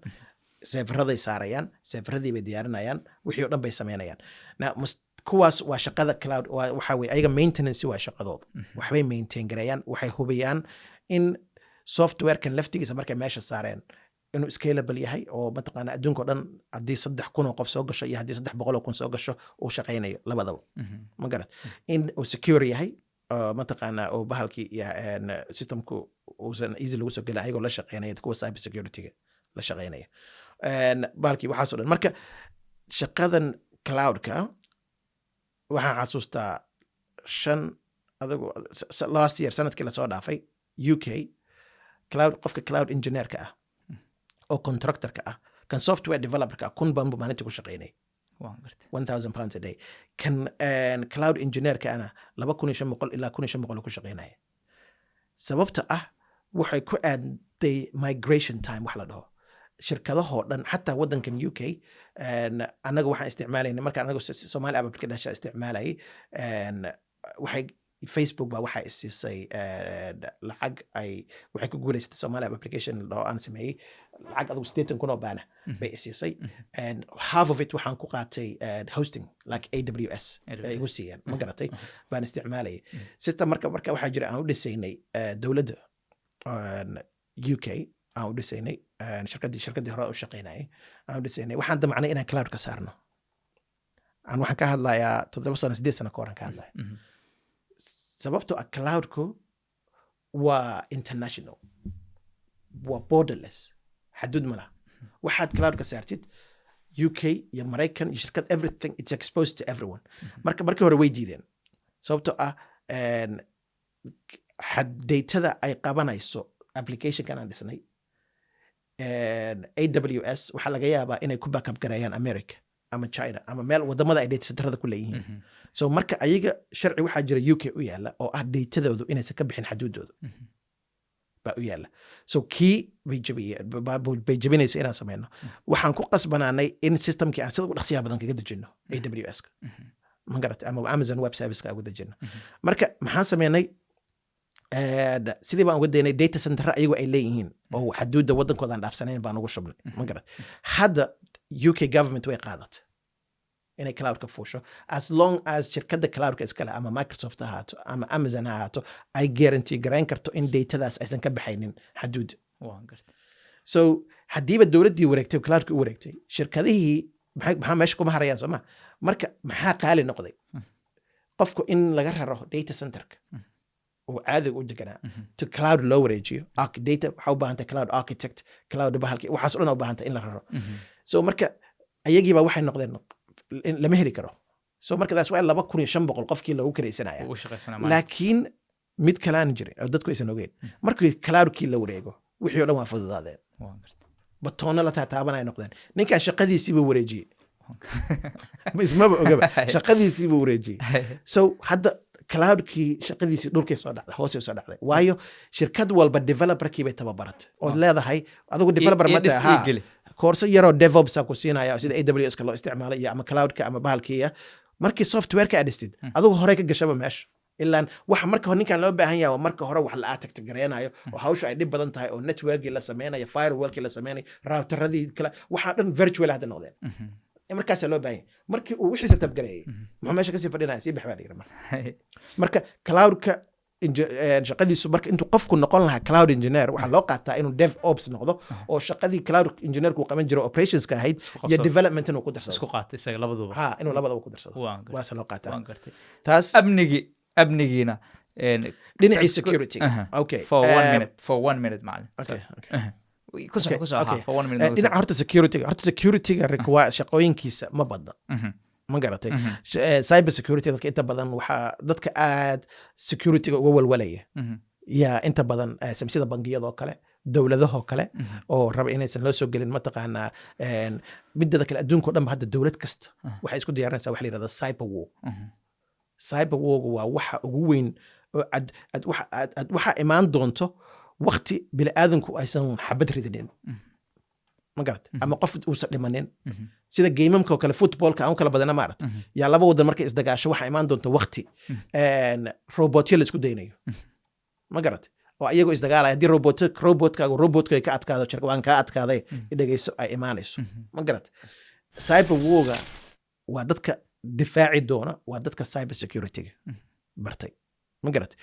serveraday saarayaan, serveradii bay diyaarinayaan, wixii oo dhan bay sameynayaan. Now, kuwaas waa shaqada cloud. Waxa weye ayaga maintenance waa shaqadooda. Waxbay maintain gareeyaan, waxay hubiyaan in softwarekan laftigiisa markay meesha saareen inuu scalable yahay oo mataqaana adduunka o dhan haddii 3,000 oo qof soo gasho iyo haddii 300,000 soo gasho uu shaqaynayo labadaba, ma garat? In uu secure yahay oo mataqaana oo bahalkii systemku uusan easy lagu soo gelin, ayagoo la shaqeynaya kuwa cyber security-ga la shaqeynaya. Bahalkii waxaas oo dhan. Marka shaqadan cloudka waxaan xasuustaa shan adigu last year, sanadkii lasoo dhaafay, UK cloud qofka cloud engineerka ah oo contractorka ah, kan software developerka ah, 1,000 baan buu maalintii ku shaqeynay. Waan gartay. £1000 a day. Kan cloud engineerka ana 2,500 ilaa 1,500 ku shaqeynaya. Sababta ah waxay ku aaday migration time wax la dhaho. Shirkadahoo dhan, xataa wadankan UK, annaga waxaan isticmaalayna marka anaga Somali app application isticmaalayay, waxay Facebook baa waxay isiisay lacag ay waxay ku guuleysatay Somali app application la dhaho aan sameeyey. Lacag adigu 80,000 oo baana bay isiisay, and half of it waxaan ku qaatay hosting, like AWS ay igu siiyeen, ma garatay? Baan isticmaalayay system. Marka waxaa jira aan u dhisaynay dowladda UK aan u dhisaynay, shirkaddii hore u shaqaynayay aan u dhisaynay. Waxaan damacnay inaan cloud ka saarno. Aan waxaan ka hadlayaa 7 sano, 8 sano ka horan ka hadlaya. Sababtoo ah cloudku waa international, waa borderless. Xaduud ma laha. Waxaad cloudka saartid, UK iyo Maraykan iyo shirkad, everything, it's exposed to everyone. Marka markii hore way diideen, sababtoo ah xad datada ay qabanayso applicationkan aan dhisnay AWS, waxaa laga yaabaa inay ku backup gareeyaan America ama China ama meel wadamada ay data centerada ku leeyihiin. So marka ayaga sharci waxaa jira UK u yaala oo ah datadoodu inaysan ka bixin xaduudooda baa u yaala. So kii bay jabiyeen, bay jabinaysa inaan sameyno. Waxaan ku qasbanaanay in systemkii aan sida ugu dhaqsiyaha badan kaga dejino AWS ka, ma garatay, ama Amazon Web Service ka uga dejino. Marka maxaan sameynay? Sidii baan uga daynay data center ayagu ay leeyihiin oo xaduudda waddankooda aan dhaafsanayn baan ugu shubnay, ma garat. Hadda UK government way qaadatay inay cloudka fuusho, as long as shirkadda cloudka iskale, ama Microsoft ha ahaato ama Amazon ha ahaato, ay guarantee garayn karto in datadaas aysan ka baxaynin xaduudda. Waan gartay. So haddiiba dowladdii wareegtay oo cloudka u wareegtay, shirkadihii maxaa meesha kuma harayaan, soo ma? Marka maxaa qaali noqday? Qofku in laga raro data centerka oo caadiga u deganaa to cloud loo wareejiyo. Data waxaa u baahantay cloud architect, cloud bahalki, waxaas o dhan u baahantay in la raro. So marka ayagiiba waxay noqdeen in lama heli karo. So marka that's why 2,500 qofkii loogu karaysanaya. Ugu shaqaysanaa maalinta. Laakiin mid kalaan jirin oo dadku aysan ogeyn, markii cloudkii la wareego, wixii o dhan waa fududaadeen. Waan gartay. Batoonno la taataabanay noqdeen. Ninkan shaqadiisiibuu wareejiyey, ismaba ogaba, shaqadiisiibuu wareejiyey. So hadda cloudkii shaqadiisii dhulkay soo dhacday, hoosay soo dhacday, waayo shirkad walba developerkii bay tababaratay ood leedahay adigu developer ma ii dhis, tahay ii geli. Koorso yaroo DevOps ku siinaya sida AWS ka loo isticmaalo iyo ama cloudka ama bahalkiiya. Markii softwareka aad dhistid, adigu horey ka gashaba meesha, ilaan waxa marka hore ninkan loo baahan yahay waa marka hore wax la architect gareynayo oo hawsha ay dhib badan tahay oo networkii la sameynayo, firewallkii la sameynayo, routeradii kale, waxaa dhan virtual hadda noqdeen. Markaasaa loo baahan yahay. Markii uu wixiisa tabgareeyey, muxuu meesha kasii fadhinaya? Sii bax baa la yidhi. Marka marka cloudka shaqadiisu, marka intuu qofku noqon lahaa cloud engineer, waxaa loo qaataa inuu DevOps noqdo oo shaqadii cloud engineerku qaban jiro, operationska ahayd, Isku iyo qabsado. development inuu ku darsado. Isku qaata isaga labaduba. Ha, inuu labadaba ku darsado. Waan gartay. Waase loo qaataa. Waan gartay. Taas. Amnigiina dhinacii security. Okay. For one minute, for one minute, macallin. Okay. Ku soco. Okay, Ku soco, ha. okay. For one minute. Dhinaca horta security, horta securityga require shaqooyinkiisa ma badna, ma garatay? Cyber security dadka inta badan, waxaa dadka aad securityga uga walwalaya yaa inta badan sida bangiyadoo kale, dowladahoo kale oo raba inaysan loo soo gelin, mataqaanaa. Midada kale, adduunka o dhan ba hadda dowlad kasta waxay isku diyaarinaysaa waxa la yidhahda cyber war. Cyber wargu waa waxa ugu weyn oo ad, ad, waxa, ad, ad, waxa imaan doonto waqti bini'aadanku aysan xabad ridinin, ma garat, ama qof uusan dhimanin, sida geymamka oo kale, footballka aan u kala badana, maarat, yaa laba wadan markay isdagaasho, waxaa imaan doonta waqti robotyo la isku daynayo, ma garat, oo ayagoo isdagaalaya haddii robotkaagu robotka ka adkaado, waan kaa adkaaday, dhegeyso, ay imaanayso, ma garat. Cyber warga waa dadka difaaci doona waa dadka cyber security-ga bartay, ma garat.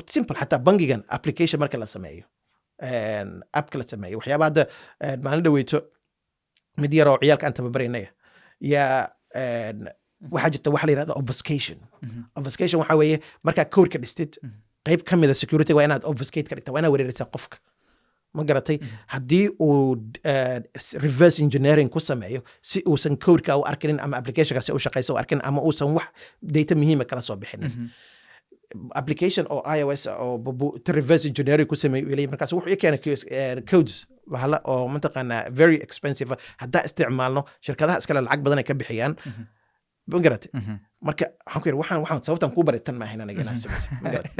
Simple, xataa bangigan application marka la sameeyo, appka la sameeyo, waxyaaba hadda maalin dhaweyto mid yaroo ciyaalka aan tababaraynaya yaa waxaa jirta waxa la yidhahda obfuscation. Obfuscation waxaa weeye markaa codeka dhistid, qayb ka mida security waa inaad obfuscate ka dhigta, waa inaad wereerisaa qofka, ma garatay, haddii uu reverse engineering ku sameeyo si uusan codeka u arkinin ama applicationka si u shaqaysa u arkin ama uusan wax data muhiima kala soo bixinin. Application oo iOS oo reverse engineering ku sameeyo uu leeyahay. Markaas wuxuu ii keenay codes bahala oo mataqaanaa very expensive ah. Haddaa isticmaalno, shirkadaha iskale lacag badan ay ka bixiyaan, ma garatay. Marka waxaan ku yidhi, waxaan sababtaan kuu baray tan maahayn aniga inaan samaysid, ma garatay.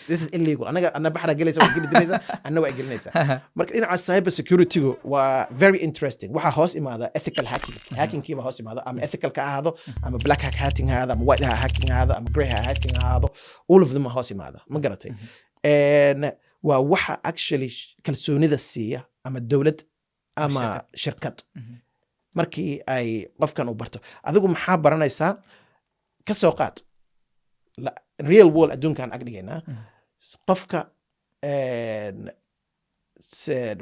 This is illegal. Anaga ana baxra gelaysa, waa geli dilaysa, anna waa gelinaysa. Marka dhinaca cyber security-gu waa very interesting. Waxaa hoos imaada ethical hacking. Hackingkii baa hoos imaada, ama ethical ka ahaado, ama black hack hacking ha ahaado, ama white hat hacking ha ahaado, ama grey hat hacking ha ahaado, all of them hoos imaada, ma garatay. Waa waxa actually kalsoonida siiya ama dowlad ama shirkad markii ay qofkan u barto. Adigu maxaa baranaysaa? Ka soo qaad real world adduunkaan ag dhigaynaa, qofka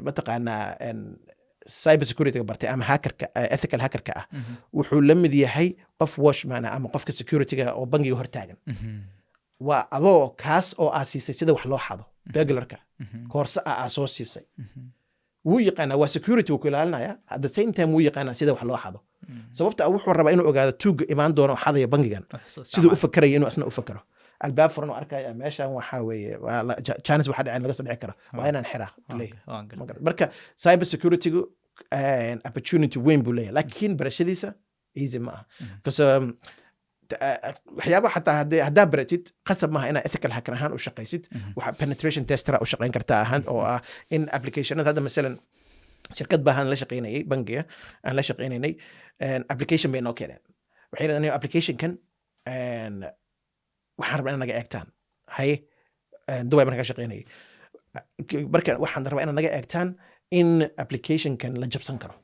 mataqaanaa cyber security bartay ama hackerka, ethical hackerka ah, wuxuu la mid yahay qof watchman ah ama qofka securityga oo bangiga hortaagan. Waa adoo kaas oo aad siisay sida wax loo xado, burglarka, koorse ah aad soo siisay. Wuu yaqaanaa, waa security, wuu ku ilaalinaya. At the same time wuu yaqaanaa sida wax loo xado, sababta ah wuxuu rabaa inuu ogaado tuuga imaan doona oo xadaya bangigan siduu u fakeraya, inuu asna u fakero. Albaab furan oo arkaya meeshan waxaa weeye waa chance waxaa dhaceen laga soo dhici karo, waa inaan xiraa leeyahay. Ma garan. Marka cyber securitygu opportunity weyn buu leeyahay, laakiin barashadiisa easy ma aha, because waxyaaba xataa haddaa baratid, qasab maaha inaa ethical hacker ahaan u shaqaysid. Waxa penetration tester u shaqayn kartaa ahaan oo ah in applicationada hadda, masalan, shirkad baahan la shaqaynayay, bangiga aan la shaqaynaynay, application bay noo keeneen. Waxay yidhahdeen, "Applicationkan waxaan rabaa inaad naga eegtaan." Haye, Dubai markaan ka shaqaynayay. Marka waxaan rabaa inaad naga eegtaan in applicationkan la jabsan karo.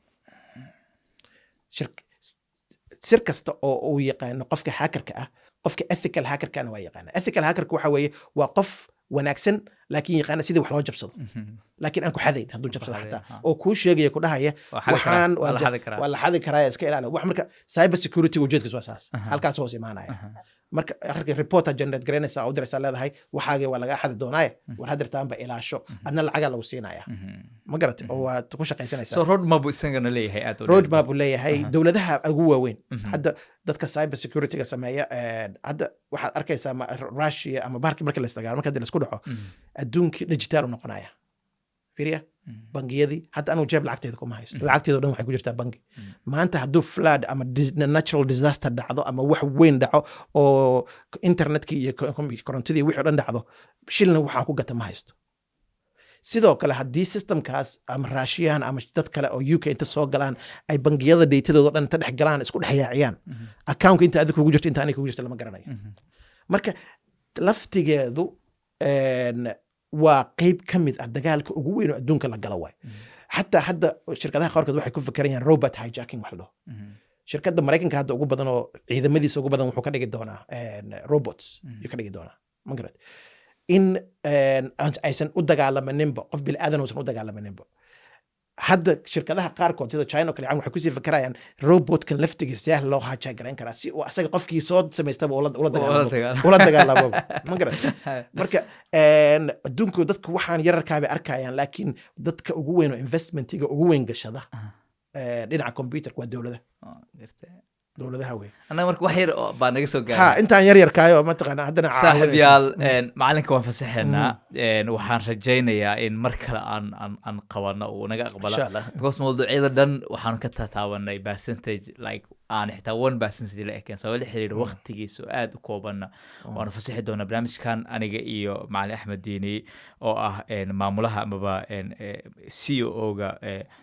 Sir kasta oo uu yaqaano qofka hackerka ah, qofka ethical hackerkana waa yaqaana. Ethical hackerka waxa weeye waa qof wanaagsan, laakiin yaqaana sidii wax loo jabsado, laakiin aan ku xadayn hadduu jabsado xadayn, xataa ha. oo kuu sheegaya, ku dhahaya Waa xadi karaa, waxaan waa la xadi karaa. Waa la xadi karaa, iska ilaali wax. Marka cyber security ujeedkiis waa saas, halkaas hoos imaanaya. Marka akhirka reporta generate garaynaysaa oo u diraysaa, leedahay, waxaagii waa lagaa xadi doonaaye, war hadirtaanba ilaasho. Adna lacagaa lagu siinaya, ma garatay? Oo waad ku shaqaysanaysaa. So roadmap buu isagana leeyahay aad u dheer. Roadmap uu leeyahay. Dowladaha ugu waaweyn hadda dadka cyber security-ga sameeya, hadda waxaad arkaysaa Russia ama bahalkii marka la isdagaalo, marka hadii laisku dhaco, adduunkii digital u noqonaya. Fiiriya bangiyadii hadda, anigu jeeb lacagteeda kuma haysto, lacagteeda o dhan waxay ku jirtaa bangi. Maanta hadduu flood ama natural disaster dhacdo ama wax weyn dhaco oo internetkii iyo korontadii wixii o dhan dhacdo, shilna waxaan ku gata ma haysto. Sidoo kale haddii systemkaas ama Russian ama dad kale oo UK inta soo galaan, ay bangiyada datadooda dhan inta dhex galaan, isku dhex yaaciyaan, accountka inta adiga kugu jirto, inta aniga kugu jirto lama garanayo. Marka laftigeedu waa qeyb ka mid ah dagaalka ugu weyn oo adduunka la galo waay. Xataa hadda shirkadaha qaarkood waxay ku fakerayaan robot hijacking wax la dhaho. Shirkadda Maraykanka hadda ugu badan oo ciidamadiisa ugu badan wuxuu ka dhigi doonaa robots yuu ka dhigi doonaa, ma garat? In aysan u dagaalamaninba, qof bini'aadan uusan u dagaalamaninba. Hadda shirkadaha qaarkood sida China oo kale waxay kusii fakerayaan robotkan laftigiisa see loo hijack garayn karaa, si uu asaga qofkii soo samaystaba ula dagaalamo. Dagaalamo. Ula dagaalamo, ma garat? Marka adduunku dadku waxaan yararkaa bay arkayaan, laakiin dadka ugu weyn oo investmentiga ugu weyn gashada dhinaca computerka waa dowladaha. Oh, gartay. Dowladaha wey. Annaga marka wax yar oo baa naga soo ha gaaray. Intaan yar yarkaayo mataqaana haddana Saaxiib caawinaysa. yaal, macalinka waan fasaxeynaa. Waxaan rajaynayaa in mar kale aan qabano uu naga aqbala, Insha Allah. because mawduucyada dhan waxaan ka tataabanay percentage like aan xitaa 1% la ekeen, sabab la xiriira waqtigiisa oo aad u koobanna. Waanu fasixi doonaa barnaamijkan aniga iyo macalin Axmed Diini oo ah maamulaha amaba CEO-ga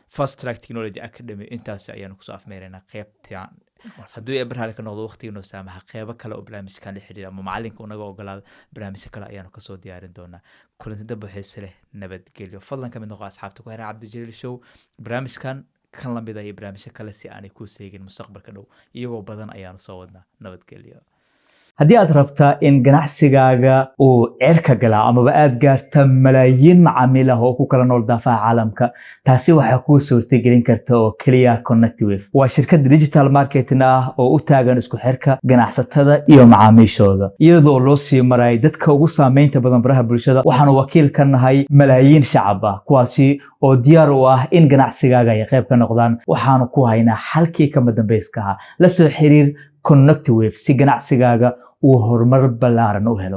Fast Track Technology Academy. Intaas ayaanu kusoo afmeeraynaa qeybtan. Hadduu Eberhale ka noqdo, waqtiga noo saamaxa, qeybo kale oo barnaamijkan la xiriira ama macalinka unaga ogolaado, barnaamijyo kale ayaanu kasoo diyaarin doonaa. Kulanti dambe xiise leh, nabadgelyo. Fadlan ka mid noqo asxaabta ku xiran Cabdijaliil Show. Barnaamijkan kan lamid ah iyo barnaamijyo kale si aanay kuu seegin mustaqbalka dhow, iyagoo badan ayaanu soo wadnaa. Nabadgelyo. Haddii aad rabtaa in ganacsigaaga uu cirka galaa amaba aad gaarta malaayiin macaamiil ah oo ku kala nool daafaha caalamka, taasi waxaa kuu suurtagelin karta oo keliya Connectwave. Waa shirkad digital marketing ah oo u taagan isku xirka ganacsatada iyo macaamiishooda, iyadoo loo sii maray dadka ugu saameynta badan baraha bulshada. Waxaanu wakiil ka nahay malaayiin shacab ah, kuwaasi oo diyaar u ah in ganacsigaaga ay qayb ka noqdaan. Waxaanu ku haynaa xalkii kama dambayska ahaa. La soo xiriir Connectwave si ganacsigaaga uu horumar ballaaran u helo.